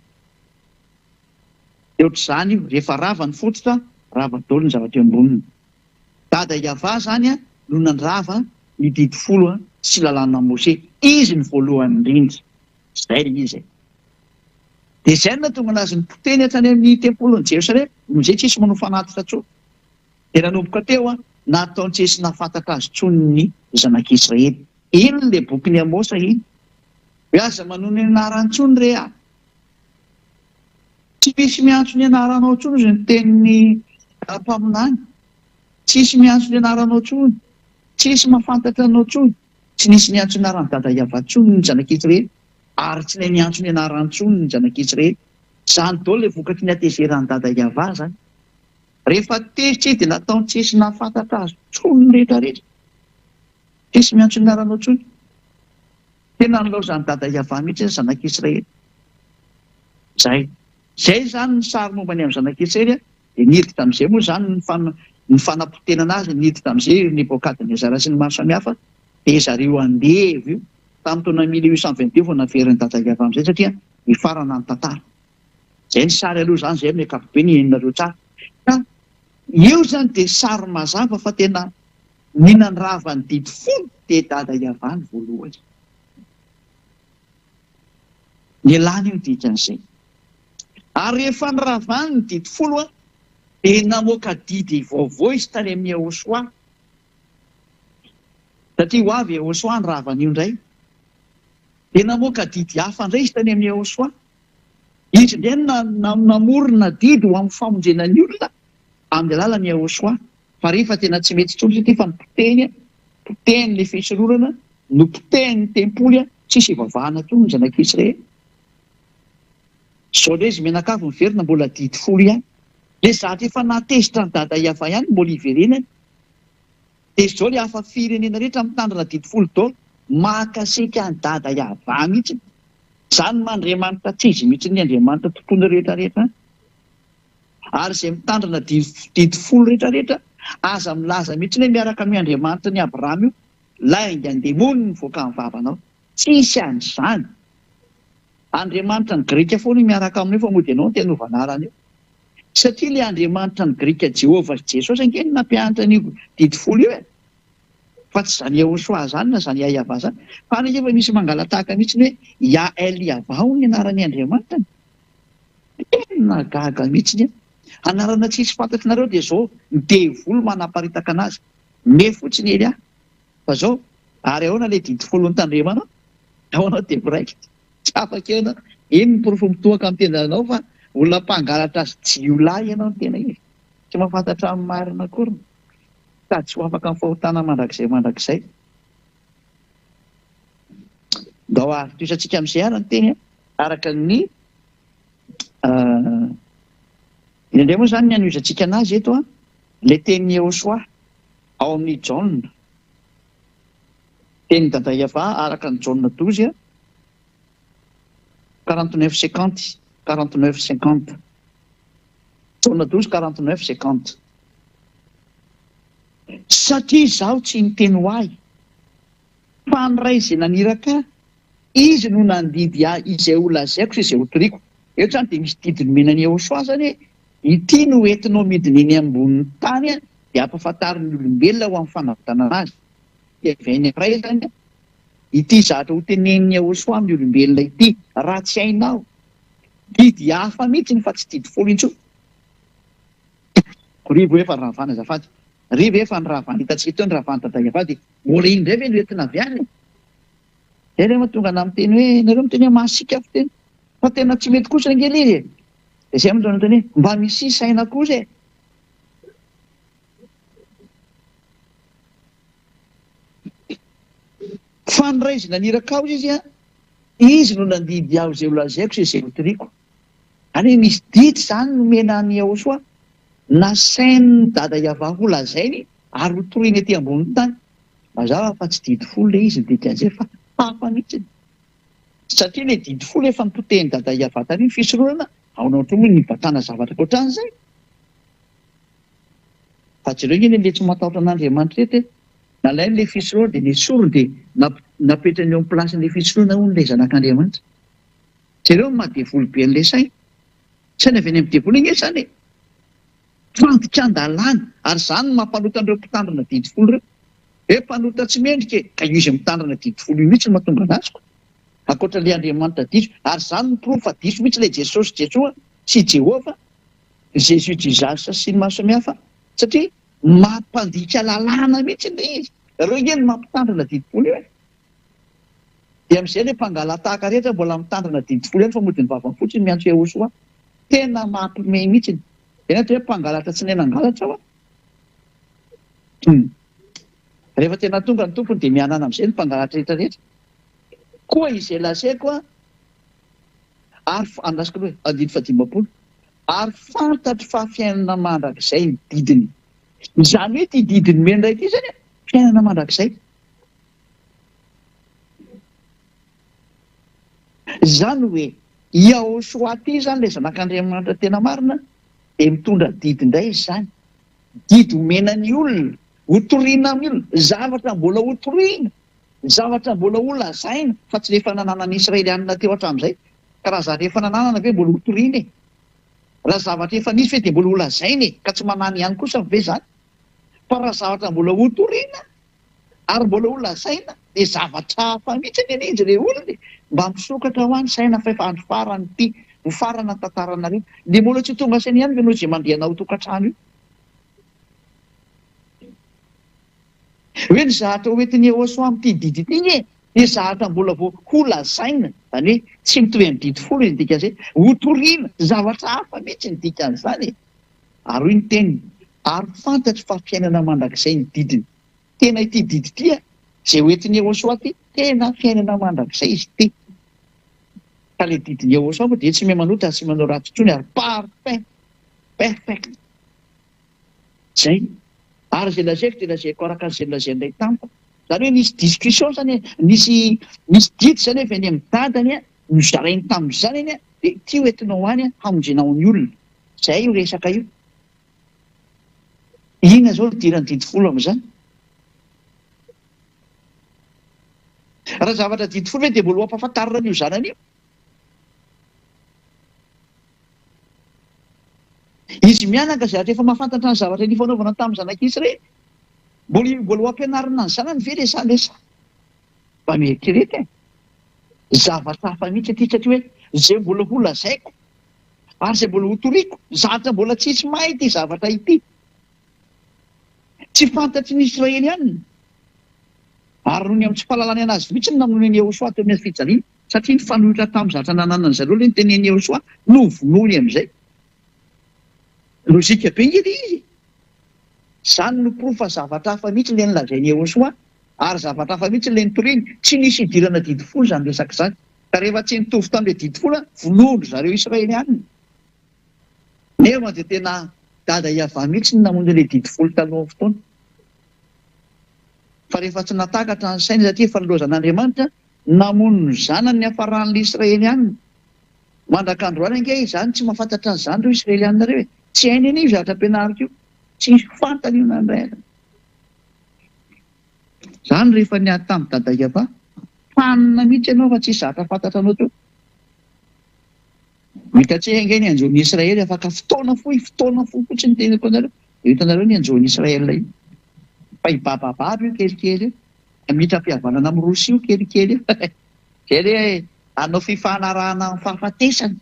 Dia ohatr'izany io, rehefa rava ny fototra, rava daholo ny zavatra eo amboniny. Dada Yavah izany no nandrava ny didy folo sy lalàna Moshe. Izy no voalohany indrindra. Izay ilay izy e. Dia izay no nahatonga anazy nipoteny hatrany amin'ny tempolin'i Jerosalema, amin'izay tsisy manao fanatitra intsony. Dia nanomboka teo, nataony tsisy nahafantatra azy intsony ny zanak'Israely. Iny ilay bokin'i Amosa iny. Hoe aza manonona ny anarany intsony re a! Tsy misy miantso ny anaranao intsony hozy ny tenin'ny mpaminany. Tsisy miantso ny anaranao intsony. Tsisy mahafantatra anao intsony. Tsy nisy niantso ny anaran'i Dada Yavah intsony ny zanak'Israely. Ary tsy nahay niantso ny anarany intsony ny zanak'Israely. Izany daholo ilay vokatry ny hatezeran'i Dada Yavah izany. Rehefa tezitra izy dia nataony tsisy nahafantatra azy intsony ny rehetra rehetra. Tsisy miantso ny anaranao intsony. Tena nilaozan'i Dada Yavah mihitsy ny zanak'Israely. Zay. Zay izany ny sary momba ny amin'ny zanak'Israely a. Dia niditra amin'izay moa izany ny fan, ny fanapotenana azy, niditra amin'izay ry Nebokadnezara sy ny maro samihafa, dia zareo andevo io. Tamin'ny taona 1822 vao naverin'i Dada Yavah amin'izay satria nifarana ny tantara. Zay ny sary aloha izany, zay amin'ny ankapobeny henonareo tsara. Ka eo izany dia sary mazava fa tena Ny nandrava ny didy folo dia Dada Yavah ny voalohany. Nialany io dikan'izay. Ary rehefa niravany ny didy folo dia namoaka didy vaovao izy tany amin'i Yehosua. Satria ho avy Yehosua handrava an'io indray. Dia namoaka didy hafa indray izy tany amin'i Yehosua. Izy indray no namorona didy ho amin'ny famonjena ny olona amin'ny alalan'i Yehosua. Fa rehefa tena tsy mety intsony satria efa nopotehiny, potehiny ilay fisoronana, nopotehiny ny tempoly, tsisy ivavahana intsony ny zanak'Israely. Izao indray izy mianakavy miverina mbola didy folo ihany. Ilay zavatra efa nahatezitra an'i Dada Yava ihany mbola iverenany. Dia izao ilay hafa firenena rehetra mitandrina didy folo daholo, mahakasika an'i Dada Yava mihitsy. Izany maha Andriamanitra tsy izy mihitsy ny Andriamanitra tompon'ny rehetra rehetra. Ary izay mitandrina didy folo rehetra rehetra, aza milaza mihitsy hoe miaraka amin'io Andriamanitry ny Abrahama io, laingan-demony mivoaka amin'ny vavanao. Tsisy an'izany. Andriamanitra ny Grika foana io miaraka aminao io fa mody ianao no te hanova anarana io. Satria ilay Andriamanitra ny Grika Jehovah sy Jesosy ange no nampianatra an'io didy folo io e. Fa tsy izany Yehosua izany na izany Yahyav izany. Fa any ange efa misy mangala-tahaka mihitsy ny hoe Yah-El Yavah hono ny anaran'ny Andriamanitra. Tena gaga mihitsy an! Anarana tsisy fantatrinareo dia zao ny devoly manaparitaka anazy. Me fotsiny Elia fa zao ary ahoana le didy folo notandremanao? Ao anao dia miraikitra. Tsy afaka eo ianao. Iny ny porofo mitohaka amin'ny tendanao fa olona mpangalatra sy jiolahy ianao no tena izy. Tsy mahafantatra ny marina akory. Sady tsy ho afaka amin'ny fahotana mandrakizay mandrakizay. Ndao ary tohisantsika amin'izay ary ny teny araka ny Indraindray moa izany ny anohizantsika anazy eto an, ilay tenin'i Yehosua ao amin'ny Jaona, tenin'i Dada Yavah araka ny Jaona douze, 49 50, 49 50. Jaona 12, 49 50. Satria izaho tsy niteny ho ahy, fa ny Ray izay naniraka ahy, Izy no nandidy ahy izay ho lazaiko sy izay ho toriko. Eto izany dia misy didy nomena an'i Yehosua izany hoe, Ity no entinao midina eny ambonin'ny tany dia ampahafantaro ny olombelona ho amin'ny fanavotana azy. Dia avy any amin'ny Ray izany ity zavatra hotenenin'i Yehosua amin'ny olombelona ity, raha tsy hainao. Didy hafa mihitsy fa tsy didy folo intsony. Rivo efa ravana azafady. Rivo efa niravana hitantsika teo ny ravan'i Dada Yavah dia mbola iny indray ve no entina avy any e? Zay re mahatonga anah miteny hoe nareo miteny hoe masiaka fiteny fa tena tsy mety kosa ange le izy e! Dia zay mahatonga anah miteny hoe mba misia saina kosa e! Fa ny Ray izay naniraka ahy izy an, Izy no nandidy ahy izay ho lazaiko sy izay ho toriko. Ary misy didy izany nomena an'i Yahoshuah, nasain'i Dada Yavah ho lazainy ary ho toriny ety ambonin'ny tany. Mazava fa tsy didy folo ilay izy ny dikan'izay fa hafa mihitsy. Satria ilay didy folo efa nopotehin'i Dada Yavah tany ny fisoronana, ahoana koa moa ny nibatana zavatra ankoatran'izay? Fa jereo ange ilay tsy matahotra an'Andriamanitra eto e! Nalainy ilay fisoronana dia nesoriny dia napetrany eo amin'ny place-n'ilay fisoronana hono ilay zanak'Andriamanitra. Jereo ny maha devoly be an'ilay saina. Saina avy any amin'ny devoly ange izany e! Fandikan-dalàna, ary izany no mampanota an'ireo mpitandrina didy folo ireo. Hoe mpanota tsy mendrika e! Ka io izay mitandrina didy folo io mihitsy no mahatonga anazy ko! Ankoatra ilay Andriamanitra diso, ary izany no porofo fa diso mihitsy ilay Jesosy Jesoa sy Jehovah, Jesus Jesus sy ny maro samihafa, satria mampandika lalàna mihitsy ilay izy. Ireo ange no mampitandrina didy folo io e! Dia amin'izay ilay mpangalatahaka rehetra mbola mitandrina didy folo ihany fa mody ny vavany fotsiny miantso Yehosua. Tena mampiomehy mihitsy. Dia ny atao hoe mpangalatra tsy nahay nangalatra hoa. Hum. Rehefa tena tonga ny tompony dia mihanana amin'izay ny mpangalatra rehetra rehetra. Koa izay lazaiko an, ary andrasiko aloha e, andininy fahadimampolo, ary fantatro fa fiainana mandrakizay ny didiny. Izany hoe ity didy nomeny iray ity izany an, fiainana mandrakizay. Izany hoe Yahoshuah ity izany ilay Zanak'Andriamanitra tena marina dia mitondra didy indray izy izany. Didy omena ny olona, hotorina amin'ny olona, zavatra mbola hotorina, zavatra mbola holazaina fa tsy ilay efa nananan'ny Israelianina teo hatramin'izay. Ka raha zavatra efa nananana ve mbola hotorina e? Raha zavatra efa nisy ve dia mbola holazaina e? Ka tsy manana ihany kosa ve izany? Fa raha zavatra mbola hotorina ary mbola ho lazaina dia zavatra hafa mihitsy anie ilay izy re olona e! Mba misokatra hoa ny saina fa efa andro farany ity, mifarana ny tantaranareo. Dia mbola tsy ho tonga saina ihany ve ianao izay mandeha anao tokantrano io? Hoe ny zahatra ho entin'i Yehosua amin'ity didy ity anie dia zahatra mbola vao ho lazaina, izany hoe tsy mitovy amin'ny didy folo izy ny dikan'izay, hotorina, zavatra hafa mihitsy ny dikan'izany e! Ary hoy ny teniny, Ary fantatro fa fiainana mandrakizay ny didiny. Tena ity didy ity, izay ho entin'i Yehosua ity, tena fiainana mandrakizay izy ity. Ka ilay didin'i Yehosua moa dia tsy mahay manota ary tsy manao ratsy intsony ary parfait, perfect. Izay. Ary izay lazaiko dia lazaiko araka an'izay nolazain'ilay tamiko. Izany hoe nisy discussion izany e, nisy nisy didy izany avy any amin'ny dadany nozarainy tamin'ny zanany dia ity ho entinao any hamonjenao ny olona. Zay io resaka io. Inona zao ny idiran'ny didy folo amin'izany? Raha zavatra didy folo ve dia mbola ho ampahafantarina an'io zanany io? Izy mianaka izay efa mahafantatra ny zavatra nifanaovana tamin'ny zanak'Israely. Mbola mbola ho ampianarina ny zanany ve le sa le sa? Mba mieritrereta e. Zavatra hafa mihitsy ity satria hoe izay mbola ho lazaiko Ary izay mbola hotoriko, zavatra mbola tsisy mahay ity zavatra ity. Tsy fantatry ny Israelianina. Ary noho ny amin'ny tsy fahalalany an'azy mihitsy no namonoany an'i Yehosua teo amin'ny hazo fijaliana, satria nifanohitra tamin'ny zavatra nananan'ny zareo ilay notenenin'i Yehosua, novonoiny amin'izay. Lojika be ange ilay izy e! Izany no porofo fa zavatra hafa mihitsy ilay nolazain'i Yehosua, ary zavatra hafa mihitsy ilay notoriny. Tsy nisy idirana didy folo izany resaka izany. Ka rehefa tsy nitovy tamin'ilay didy folo, vonoin-dry zareo Israelianina. Nefa dia tena dada Yavah mihitsy no namono ilay didy folo talohan'ny fotoana. Fa rehefa tsy nahatakatra ny sainy satria efa nilaozan'Andriamanitra, namono ny zanany niafaran'ilay Israelianina. Mandrak'androany ange izany tsy mahafantatra an'izany ireo Israelianina ireo e! Tsy hainy anie io zavatra ampianariko io. Tsy fantany io na indray aza. Zany rehefa niady tamin'i Dada Yavah, fanina mihitsy ianao fa tsisy zavatra fantatra anao teo. Ho hitantsika ange ny hanjo ny Israely afaka fotoana fohy, fotoana fohy fotsiny ny teniko anareo, dia ho hitanareo ny hanjo ny Israel io. Fa hibabababa io kelikely io, hamitram-pihavanana amin'i Rosia io kelikely io. Izay le hanao fifanarahana amin'ny fahafatesana.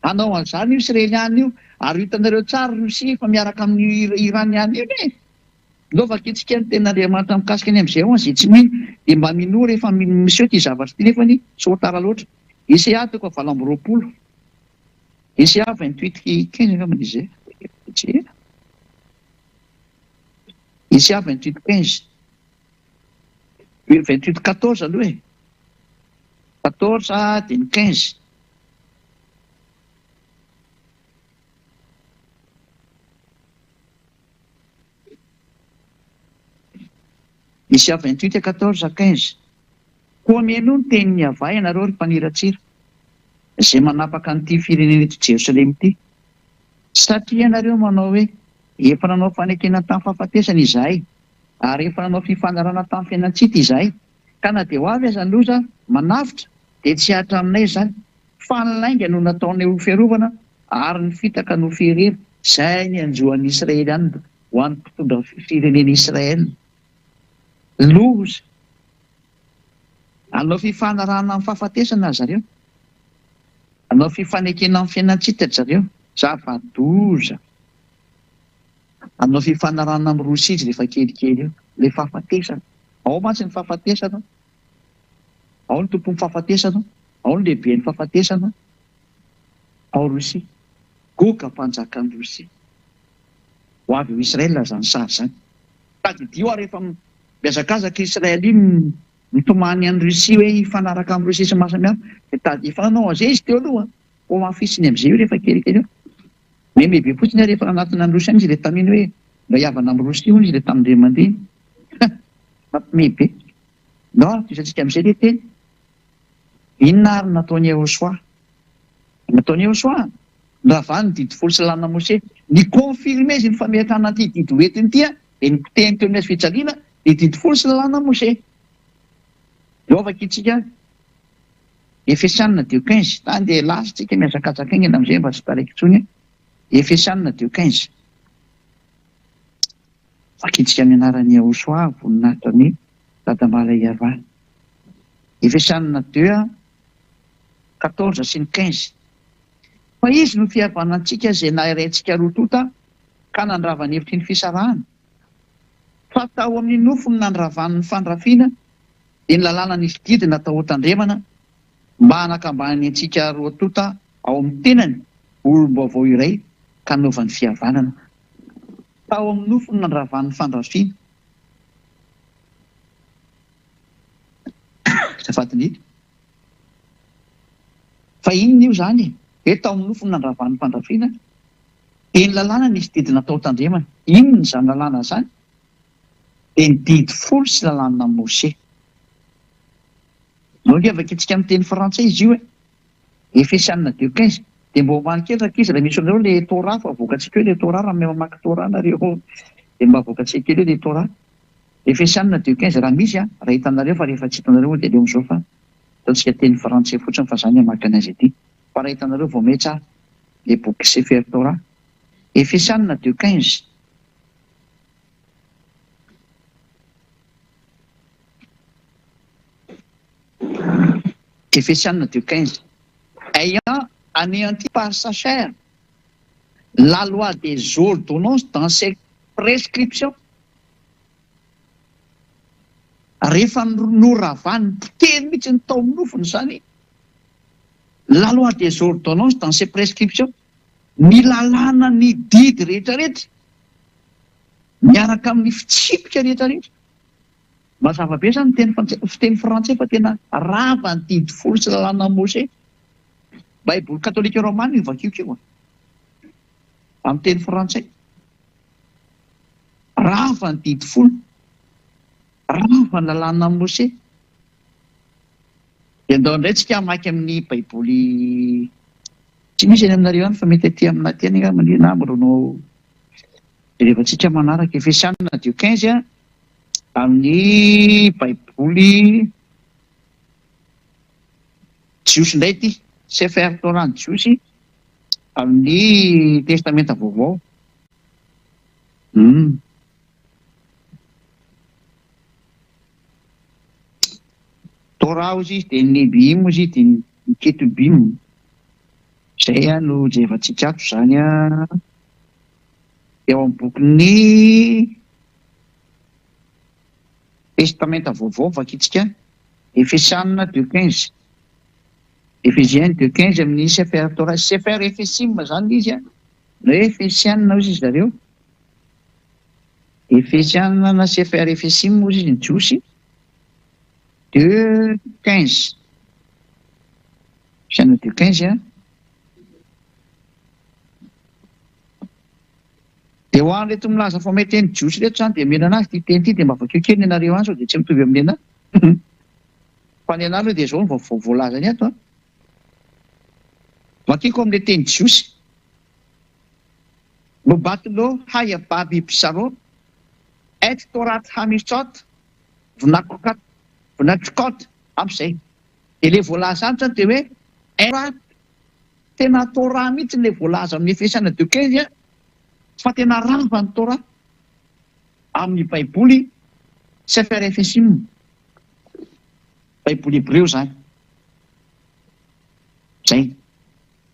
Hanao an'izany io Israeliana io, ary ho hitanareo tsara Rosia efa miaraka amin'io Iraniana io e. Ndao vakintsika ny tenin'Andriamanitra mikasika ny amin'izay ao izay tsy mino dia mba minoa rehefa miseho ity zavatra ity nefany tsy ho tara loatra. Isaia toko 28 Isaia 28 15 angamba izy izay. Isaia 28 15 28 14 aloha e. 14 dia ny 15. Isa 28 à 14 à 15 Koa mihainoa ny tenin'i Yavah ianareo, ry mpaniratsira, izay manapaka an'ity firenena eto Jerosalema ity, satria ianareo manao hoe, Efa nanao fanekena tamin'ny fahafatesana izahay, ary efa nanao fifanarahana tamin'ny fiainan-tsita izahay, ka na dia ho avy aza ny loza manavotra, dia tsy hihatra aminay izany, fa ny lainga no nataonay ho fiarovana, ary ny fitaka no fierena. Izay ny hanjo an'i Israely any ho an'ny mpitondra firenena Israel. Loza! Hanao fifanarahana amin'ny fahafatesana ry zareo. Hanao fifanekena amin'ny fiainan-tsita ry zareo. Zava-doza! Hanao fifanarahana amin'i Rosia izy rehefa kelikely eo. Ilay fahafatesana. Ao mantsy ny fahafatesana. Ao ny tompon'ny fahafatesana. Ao ny lehiben'ny fahafatesana. Ao Rosia. Goga mpanjakan'i Rosia. Ho avy ao Israel izany sary izany. Tadidio ary efa mihazakazaka Israel iny mitomany an'i Russie hoe hifanaraka amin'i Russie sy ny maro samihafa. Dia tady efa nanao an'izay izy teo aloha. Ho hamafisiny amin'izay io rehefa kelikely eo. Meme be fotsiny ary efa nanatona an'i Russie any izy ilay tamin'iny hoe mba hihavana amin'i Russie hono izy ilay tamin'indray mandeha iny. Mampime be. Ndao ary tohizantsika amin'izay ilay teny. Inona ary no nataon'i Yehosua? Nataon'i Yehosua, noravany ny didy folo sy lalàna Moshe. Ni-confirmer izy ny fametrahana an'ity didy ho entiny ity, dia nipotehiny teo amin'ny hazo fijaliana ny didy folo sy lalàna Moshe. Eo vakintsika Efesianina deux 15. Tany dia lasa tsika mihazakazaka haingana amin'izay mba tsy taraiky intsony. Efesianina deux 15. Vakintsika amin'ny anaran'i Yehosua, voninahitra ny Dadambala Iavah. Efesianina deux 14 sy ny 15. Fa Izy no fihavanantsika izay nahairay-ntsika roa tonta ka nandrava ny hevitry ny fisarahana. Fa tao amin'ny nofony nandravany ny fandrafiana, dia ny lalàna nisy didy natao hotandremana mba hanakambanany antsika roa tonta ao amin'ny tenany ho olom-baovao iray ka hanaovany fihavanana. Tao amin'ny nofony nandravany ny fandrafiana. Azafady indrindra. Fa inona io izany e? Hoe tao amin'ny nofony nandravany ny fandrafiana, dia ny lalàna nisy didy natao hotandremana. Inona izany lalàna izany? Dia ny didy folo sy lalàna Mose. Ndao ange vakintsika amin'ny teny frantsay izy io e! Efesiana deux 15. Dia mba omano kely rankizy raha misy anareo le Torah fa avoakantsika eo le Torah raha mahay mamaky Torah nareo dia mba avoakantsika kely eo le Torah. Efesiana deux 15 raha misy an, raha hitanareo fa rehefa tsy hitanareo moa dia aleo amin'izao fa ataontsika teny frantsay fotsiny fa za ny hamaky an'azy aty. Fa raha hitanareo vao miha tsara le boky Sefer Torah. Efesiana deux 15. Efesiana deux 15. Ayant anéanti par sa chair la loi des ordonnances dans ses prescriptions. Rehefa noravany potehiny mihitsy ny tao amin'ny nofony izany, la loi des ordonnances dans ses prescriptions, ny lalàna ny didy rehetra rehetra miaraka amin'ny fitsipika rehetra rehetra. Mazava be zany ny teny fiteny frantsay fa tena rava ny didy folo sy lalàna Moshe. Baiboly katolika romana io vakioko io a. Amin'ny teny frantsay. Rava ny didy folo. Rava ny lalàna Moshe. Dia ndao indray tsika hamaky amin'ny baiboly tsy misy any aminareo any fa mety aty amina aty any angamba na mbola no jerevantsika manaraka. Efesianina deux 15 a. Amin'ny Baiboly jiosy indray ity, Sefer Torah ny jiosy amin'ny Testamenta Vaovao. Hum. Torah hozy izy dia ny Nebiim hozy izy dia ny Ketubim. Izay no jerevantsika ato izany an. Eo amin'ny bokin'ny Testamenta Vaovao vakintsika Efesiana deux 15. Ephésiens deux 15 amin'ny Sefer Torah. Sefer Ephesim zany ilay izy an. Na hoe Efesiana hozy izy zareo. Efesiana na Sefer Ephesim hozy izy ny Jiosy. Deux 15. Efesiana deux 15 an. Dia ho an'ireto milaza fa mahay teny jiosy ireto izany dia omena anazy ity teny ity dia mba vakio kely ny anareo any sao dia tsy mitovy amin'ny anah. Fa ny anah aloha dia izao no vaovao voalazany ato an. Vakiko amin'ilay teny jiosy. Lobatlo haya babi bsaro et torat hamitzot vnakokat vnachkot ampy izay. Dia ilay voalaza ato izany dia hoe et Tena Torah mihitsy ilay voalaza amin'ny Efesiana deux 15 fa tena rava ny Torah amin'ny baiboly Sefer Efesim, baiboly hebreo izany. Zay.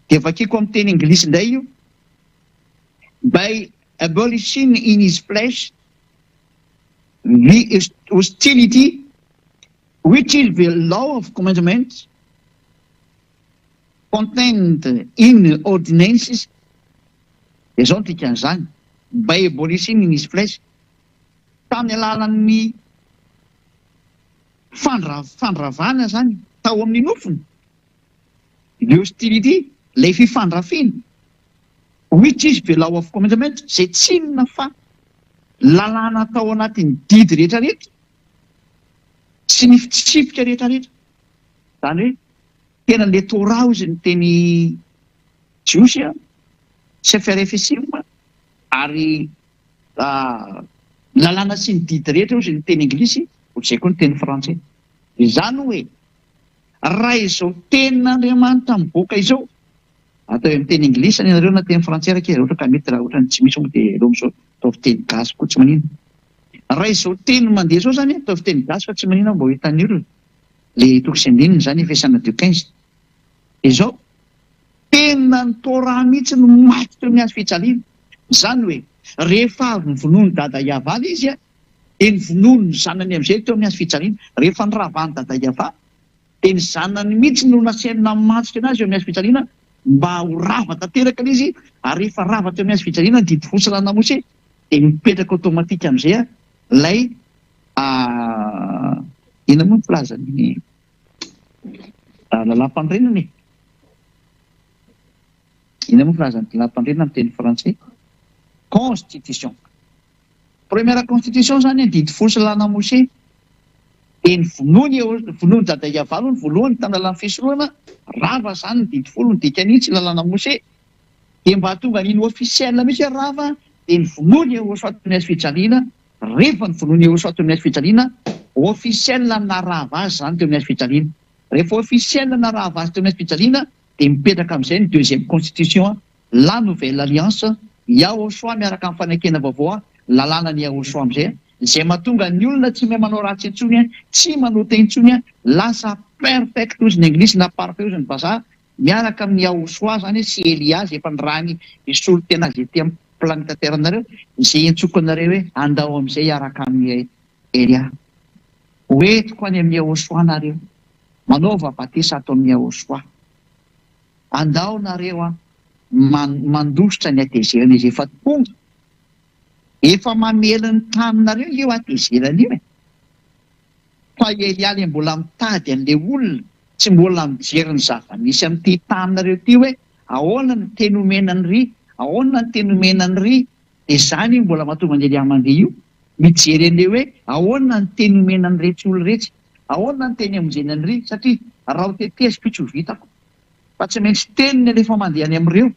Dia vakiko amin'ny teny anglisy indray io. By abolishing in his flesh the hostility which is the law of commandments Contained in ordinances, dia izao no dikan'izany, by abolishing in his flesh, tamin'ny alalan'ny fandravana izany tao amin'ny nofony, the hostility, ilay fifandrafiana, which is the law of commandment, izay tsy inona fa lalàna tao anatin'ny didy rehetra rehetra sy ny fitsipika rehetra rehetra, izany hoe. Tena le Torah hozy ny teny jiosy an, Sefer Efesim, ary ny lalàna sy ny didy rehetra hozy ny teny anglisy, ohatr'izay koa ny teny frantsay. Izany hoe raha izao tenin'Andriamanitra mivoaka izao, ataovy amin'ny teny anglisy ny anareo na teny frantsay rankizy raha ohatra ka mety, raha ohatra ny tsy misy moa dia aleo amin'izao ataovy teny gasy koa tsy maninona. Raha izao teny mandeha izao izany ataovy teny gasy fa tsy maninona mba ho hitan'ny olona. Le toko sy andininy izany Efesiana deux 15. Izao, tena ny Torah mihitsy no maty teo amin'ny hazo fijaliana. Izany hoe, rehefa avy novonoin'i Dada Yavah ilay izy, dia novonoiny ny zanany amin'izay teo amin'ny hazo fijaliana. Rehefa noravan'i Dada Yavah, dia ny zanany mihitsy no nasainy namantsika anazy eo amin'ny hazo fijaliana mba ho rava tanteraka ilay izy, ary rehefa rava teo amin'ny hazo fijaliana ny didy folo sy lalàna Mosesy, dia mipetraka automatique amin'izay ilay Inona moa ny filazan'ny lalàmpanorenana e? Inona moa ny filazan'ny lalàmpanorenana amin'ny teny frantsay? Constitution. Première constitution izany ny didy folo sy lalàna Moshe. Dia ny vonoiny eo, vonoin'i Dada Yavah aloha ny voalohany tamin'ny lalàn'ny fisorohana, rava izany ny didy folo, ny dikan'iny tsy lalàna Moshe. Dia mba hahatonga an'iny officiel mihitsy hoe rava, dia ny vonoiny eo Soatin'ny Hazo Fijaliana Rehefa novonoin'i Yehosua teo amin'ny hazo fijaliana, officiel narahava azy izany teo amin'ny hazo fijaliana. Rehefa officiel narahava azy teo amin'ny hazo fijaliana dia mipetraka amin'izay ny deuxième constitution, la nouvelle alliance, Yahosua miaraka amin'ny fanekena vaovao, lalànan'i Yahosua amin'izay, izay mahatonga ny olona tsy mahay manao ratsy intsony, tsy manota intsony, lasa perfect hozy ny anglisy na parfait hozy ny vazaha, Miaraka amin'i Yahoshuah izany sy Elia izay efa nirahiny hisolo tena azy ety amin'ny planeta Terre nareo, izay iantsoko anareo hoe andao amin'izay hiaraka amin'i Elia. Ho entiko any amin'i Yahoshuah nareo. Manaova batisa ato amin'i Yahoshuah. Andao nareo an, mandositra ny hatezerana izay efa tonga. Efa mamely ny taninareo io hatezerana io e. Fa i Elia le mbola mitady an'le olona, tsy mbola mijery ny zava-misy amin'ity taninareo ity hoe ahoana ny teny omena an'i ry, ahoana ny teny omena an'i ry, dia izany io mbola mahatonga an'i Elia mandeha io, mijery an'le hoe ahoana ny teny omena an'iretsy olona iretsy, ahoana ny teny amonjena an'i ry, satria raha ho teteziko io tsy ho vitako, fa tsy maintsy teniny alefa mandeha any amin'ireo,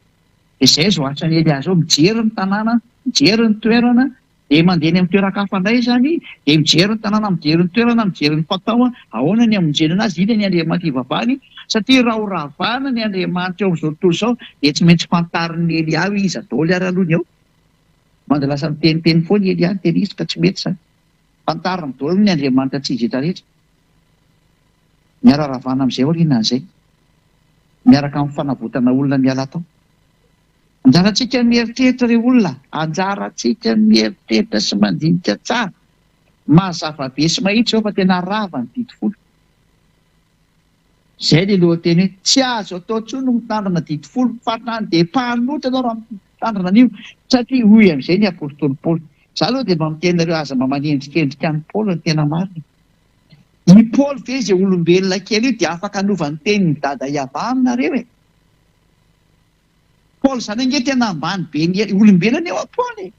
dia izay izao asan'i Elia izao, mijery ny tanàna, mijery ny toerana, Dia mandeha any amin'ny toeran-kafa indray izany, dia mijery ny tanàna, mijery ny toerana, mijery ny fatao, ahoana ny hamonjena anazy, inona ny Andriamanitra ivavahany, satria raha ho ravana ny Andriamanitra eo amin'izao tontolo izao, dia tsy maintsy fantarin'i Elia hoe iza daholo ary aloha ny eo. Manda lasa miteniteny foana i Elia, niteny izy ka tsy mety izany. Fantariny daholo ny Andriamanitra tsy izy rehetra rehetra. Miara-ravana amin'izay aorianan'izay, miaraka amin'ny fanavotana olona miala tao. Anjarantsika ny mieritreritra ry olona, anjarantsika ny mieritreritra sy mandinika tsara. Mazava be sy mahitsy izao fa tena rava ny didy folo. Izay ilay lohateny hoe tsy azo atao intsony ny mitandrina didy folo fa hatrany dia mpanotra ianao raha mitandrina an'io satria hoy amin'izay ny apostoly Paoly. Izaho aloha dia mba miteny anareo aza mba manendrikendrika an'i Paoly ny tena marina. I Paoly ve izay olombelona kely io dia afaka hanova ny tenin'i Dada Yavah aminareo e? Paoly zany ange tena ambany be ny olombelona eo Paoly e!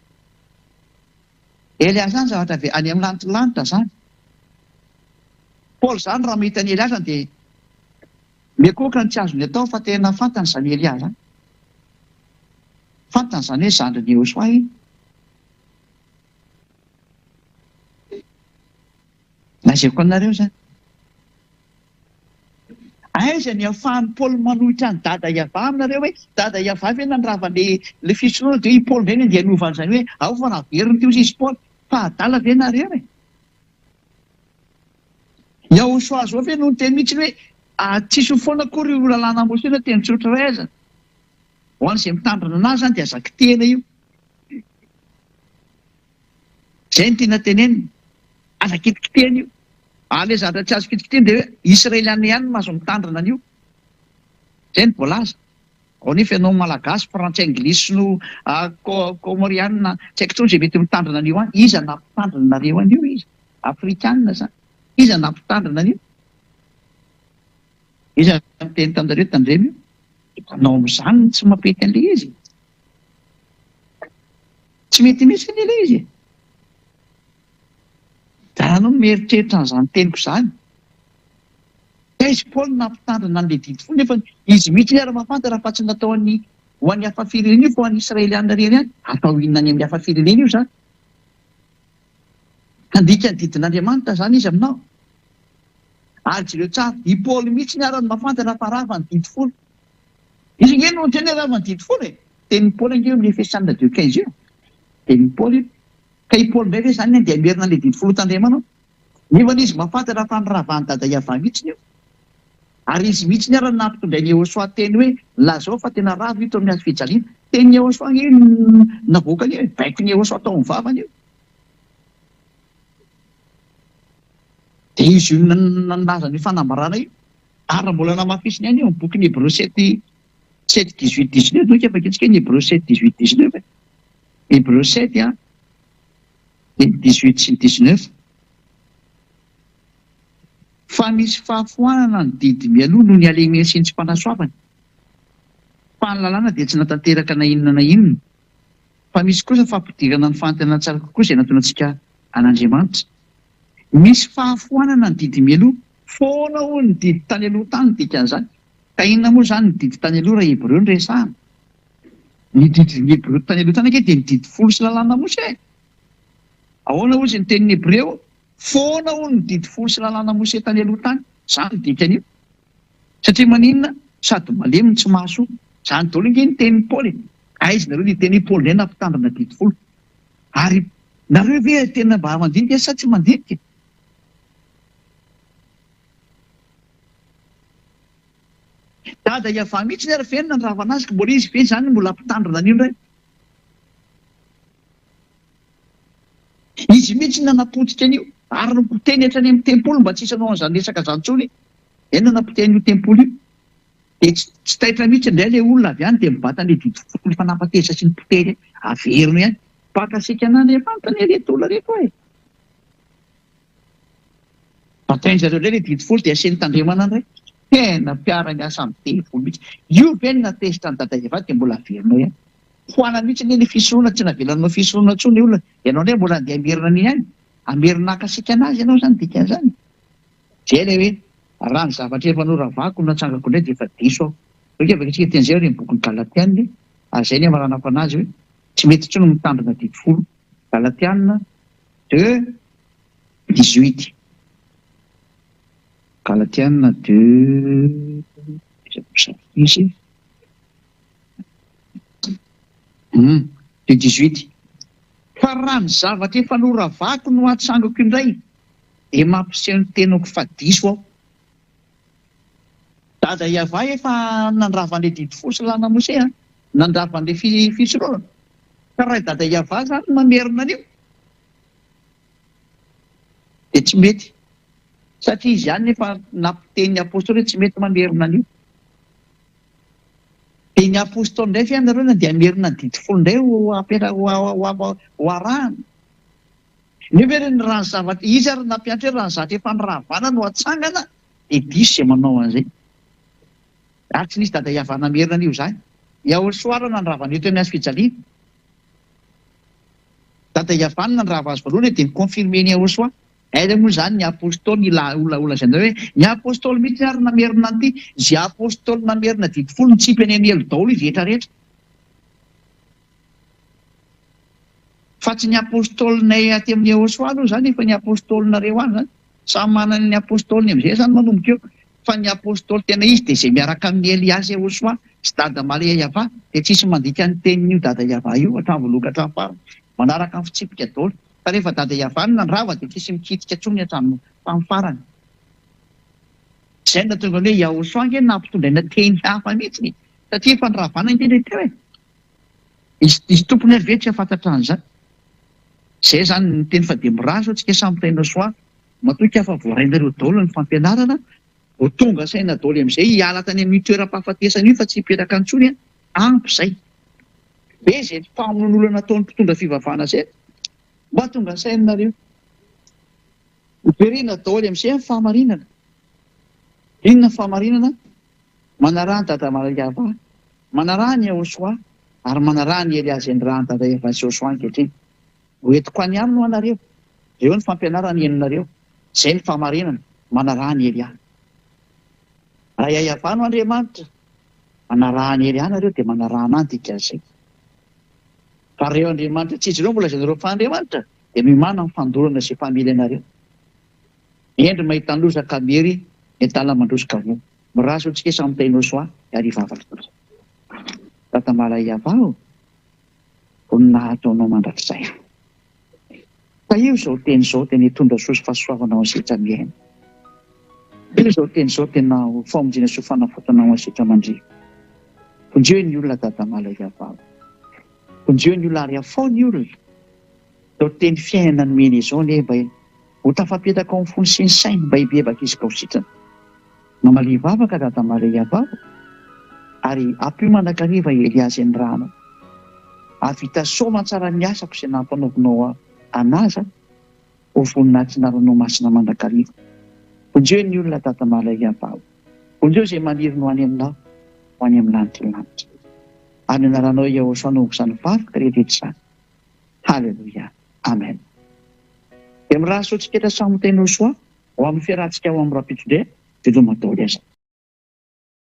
Elia zany zavatra avy any amin'ny lanitra zany. Paoly zany raha mahita an'i Elia zany dia miankohoka ny tsy azony atao fa tena fantany zany Elia zany. Fantany zany hoe zandrin'i Yehosoa iny. Lazaiko anareo zany. Aiza ny ahafahan'i Paoly manohitra an'i Dada Yavah aminareo hoe Dada Yavah ve nandrava le le fisoronana dia i Paoly indray no andeha hanova an'izany hoe ao fa naveriny teo izy Paoly fa adala ve nareo e? Yahoshua zao ve no niteny mihitsy hoe tsisy ho foana akory io lalàna Mosesy na teny tsotra iray aza. Ho an'izay mitandrina anazy zany dia aza kitihina io. Izay no tiana tenenina. Aza kitikitihana io. Ary ilay zavatra tsy azo kitikitihana dia hoe Israeliana ihany no mahazo mitandrina an'io. Izay no voalaza. Ao anefa ianao Malagasy, Frantsay, Anglisy sinoa, Kômôrianina, tsy haiko intsony izay mety mitandrina an'io any. Iza nampitandrina anareo an'io? Iza? Afrikanina izany. Iza nampitandrina an'io? Iza niteny taminareo tandremo io? Hitanao amin'izany ny tsy mampety an'ilay izy. Tsy mety mihitsy anie ilay izy e! Za aloha mieritreritra an'izany teniko izany. Taiza i Paoly nampitandrina an'ilay didy folo nefa izy mihitsy ary mahafantatra fa tsy natao an'ny ho an'ny hafa firenena io fa ho an'ny Israelianina irery ihany. Atao inona any amin'ny hafa firenena io izany? Handika ny didin'Andriamanitra izany izy aminao? Ary jereo tsara, i Paoly mihitsy ary no mahafantatra fa rava ny didy folo. Izy ange no niteny hoe rava ny didy folo e! Tenin'i Paoly ange io amin'ny Efesianina 2,15 io. Tenin'i Paoly io. Ka i Paoly indray ve izany andeha hamerina an'ilay didy folo hotandremanao? Nefa anie izy mahafantatra fa noravan'i Dada Yavah mihitsiny io. Ary izy mihitsiny ara no nampitondrain'i Yehosua teny hoe, Lazao fa tena rava io teo amin'ny hazo fijaliana. Tenin'i Yehosua ange io no navoakany io e! Baikon'i Yehosua tao amin'ny vavany io. Dia izy io nilaza an'io fanambarana io. Ary raha mbola namafisiny ihany io amin'ny bokin'ny Hebreo 7, 7 18 19, donc efa vakitsika ny Hebreo 7 18 19 e. Hebreo 7 an. Ny 18 sy ny 19, Fa misy fahafoanana ny didy mialoha noho ny halemeny sy ny tsy fanasoavany, fa ny lalàna dia tsy natanteraka na inona na inona, fa misy kosa fampidirana ny fanantenana tsara kokoa izay nataonantsika an'Andriamanitra. Misy fahafoanana ny didy mialoha. Foana hono ny didy tany aloha tany ny dikan'izany. Ka inona moa izany ny didy tany aloha raha Hebreo no resahana? Ny didin'ny Hebreo tany aloha tany ange dia ny didy folo sy lalàna Mosè e! Ahoana hozy ny tenin'ny Hebreo? Foana hono ny didy folo sy lalàna Mosè tany aloha tany. Izany no dikan'io. Satria maninona? Sady malemy no tsy mahasoa. Izany daholo ange ny tenin'i Paoly e! Aiza nareo niteny hoe Paoly indray nampitandrina didy folo? Ary nareo ve tena mba mandinika sa tsy mandinika? Dada Yavah mihitsy ary ve no nandravana azy ka mbola izy ve izany no mbola mpitandrina an'io indray? Izy mihitsy no nanapotika an'io ary nopotehiny hatrany amin'ny tempoly mba tsy hisy hanao an'izany resaka izany intsony. Izay no nanapotehany io tempoly io. Dia tsy taitra mihitsy indray ilay olona avy any dia mibata an'ilay didy folo efa nampatezitra sy nopotehiny averina ihany. Mpakasiaka an'Andriamanitra anie ireto olona ireto e! Batain-dry zareo indray ilay didy folo dia asiany tandremana indray. Tena mpiara-miasa amin'ny devoly mihitsy. Io ve no nahatezitra an'i Dada Eva dia mbola averinao ihany. Foanany mihitsy anie ilay fisorona, tsy navelanao fisorona intsony ilay olona. Ianao indray mbola handeha hamerina an'iny ihany. Hamerina haka sikana azy ianao izany dikan'izany. Izay ilay hoe raha ny zavatra efa noravako no natsangako indray dia efa diso aho. Ok, averintsika teny izay ary ny bokin'ny Galatiana ary izay ny hamaranako anazy hoe tsy mety intsony ny mitandrina didy folo. Galatiana 2. 18. Galatiana 2 izy hum 2 18. Fa raha ny zavatra efa noravako no atsangako indray dia mampiseho ny tenako fa diso aho. Dada Yavah efa nandrava an'ilay didy folo sy lalàna Mosè an, nandrava an'ilay fisoronana. Ka raha i Dada Yavah zany mamerina an'io dia tsy mety satria izy ihany efa nampiteny ny apostoly hoe tsy mety mamerina an'io. Dia ny apostoly indray ve ianareo na dia hamerina ny didy folo indray ho ampera ho ho arahana? Nefa ve ny raha ny zavatra izy ary nampianatra hoe raha ny zavatra efa noravana no atsangana dia diso izay manao an'izay. Ary tsy nisy dada hihavana hamerina an'io izany. Yahosoa ary nandrava an'io teo amin'ny hazo fijaliana. Dada Yavah no nandrava azy voalohany dia ni-confirmer-n'i Yahoshuah. Aiza moa izany ny apostoly ila olona holazainareo hoe ny apostoly mihitsy ary namerina an'ity, izay apostoly namerina didy folo nitsipy any amin'ny helo daholo izy rehetra rehetra. Fa tsy ny apostolinay aty amin'i Yahoshuah aloha izany fa ny apostolinareo any izany. Samy manana ny apostoliny amin'izay izany manomboka eo. Fa ny apostoly tena izy dia izay miaraka amin'i Eliasy Yahoshuah sy Dada Maria Yavah dia tsisy mandika ny tenin'io Dada Yavah io hatramin'ny voalohany ka hatramin'ny farany. Manaraka ny fitsipika daholo. Fa rehefa Dada Yavah no nandrava dia tsisy mikitika intsony hatramin'ny farany. Izay no nahatonga ny hoe Yahoshuah ange nampitondraina teny hafa mihitsy e! Satria efa noravana ange ilay teo e! Izy izy tompony ary ve tsy hahafantatra an'izany? Izay izany ny teny fa dia mirary zao tsika samy mpihaino soa. Matoky aho fa voarainareo daholo ny fampianarana, vao tonga saina daholo amin'izay hiala tany amin'io toeram-pahafatesana io fa tsy hipetraka intsony an! Ampy izay. Be izay famonoan'olona nataon'ny mpitondra fivavahana izay. Mba tonga saina nareo. Hoverina daholo amin'izay ny fahamarinana. Inona ny fahamarinana? Manaraha an'i Dada Malaiava, manaraha an'i Yahoshuah, ary manaraha an'i Elia izay nirahan'i Dada Yavah sy Yahoshuah ankehitriny. Ho entiko any aminy ho anareo. Ireo ny fampianarana henonareo. Izay ny fahamarinana. Manaraha an'i Elia. Raha iaiavano Andriamanitra, manaraha an'i Elia nareo dia manaraha anah ny dikan'izay. Fa reo Andriamanitra tsy izy ireo mbola lazainareo fa Andriamanitra dia miomàna amin'ny fandorana izay mpamily anareo. Hendry mahita ny loza ka miery, ny adala mandroso ka voa. Mirary soa antsika samy tahinao soa ary hivavaka. Dada Malaiava ô! Voninahitra ho anao mandrakizay. Tahio izao teny izao tena hitondra soa sy fahasoavana ho an'ny setra miaina. Tahio izao teny izao tena ho famonjena sy ho fanafotana ho an'ny setra mandria. Vonjeo ny olona Dada Malaiava ô! Vonjeo ny olona ary afao ny olona. Izao teny fiainana nomena izao anie mba ho tafapetaka ao amin'ny fony sy ny sainy mba hibebaka izy ka ho sitrana. Mamalia vavaka Dada Maria vava ary ampio mandrakariva i Elia izay nirahanao. Hahavita soamantsara ny asako izay nampanaovinao anazy aho ho voninahitry ny anaranao masina mandrakariva. Vonjeo ny olona Dada Maria vava. Vonjeo izay maniry ny ho any aminao, ho any amin'ny lanitry ny lanitra. Amin'ny anaranao Yahoshuah no izany vavaka rehetra izany. Haleloia. Amen. Dia mirary soa antsika rehetra samy ho teny ho soa. Ho amin'ny fiarahantsika ao amin'ny rahampitso dia veloma daholo aiza.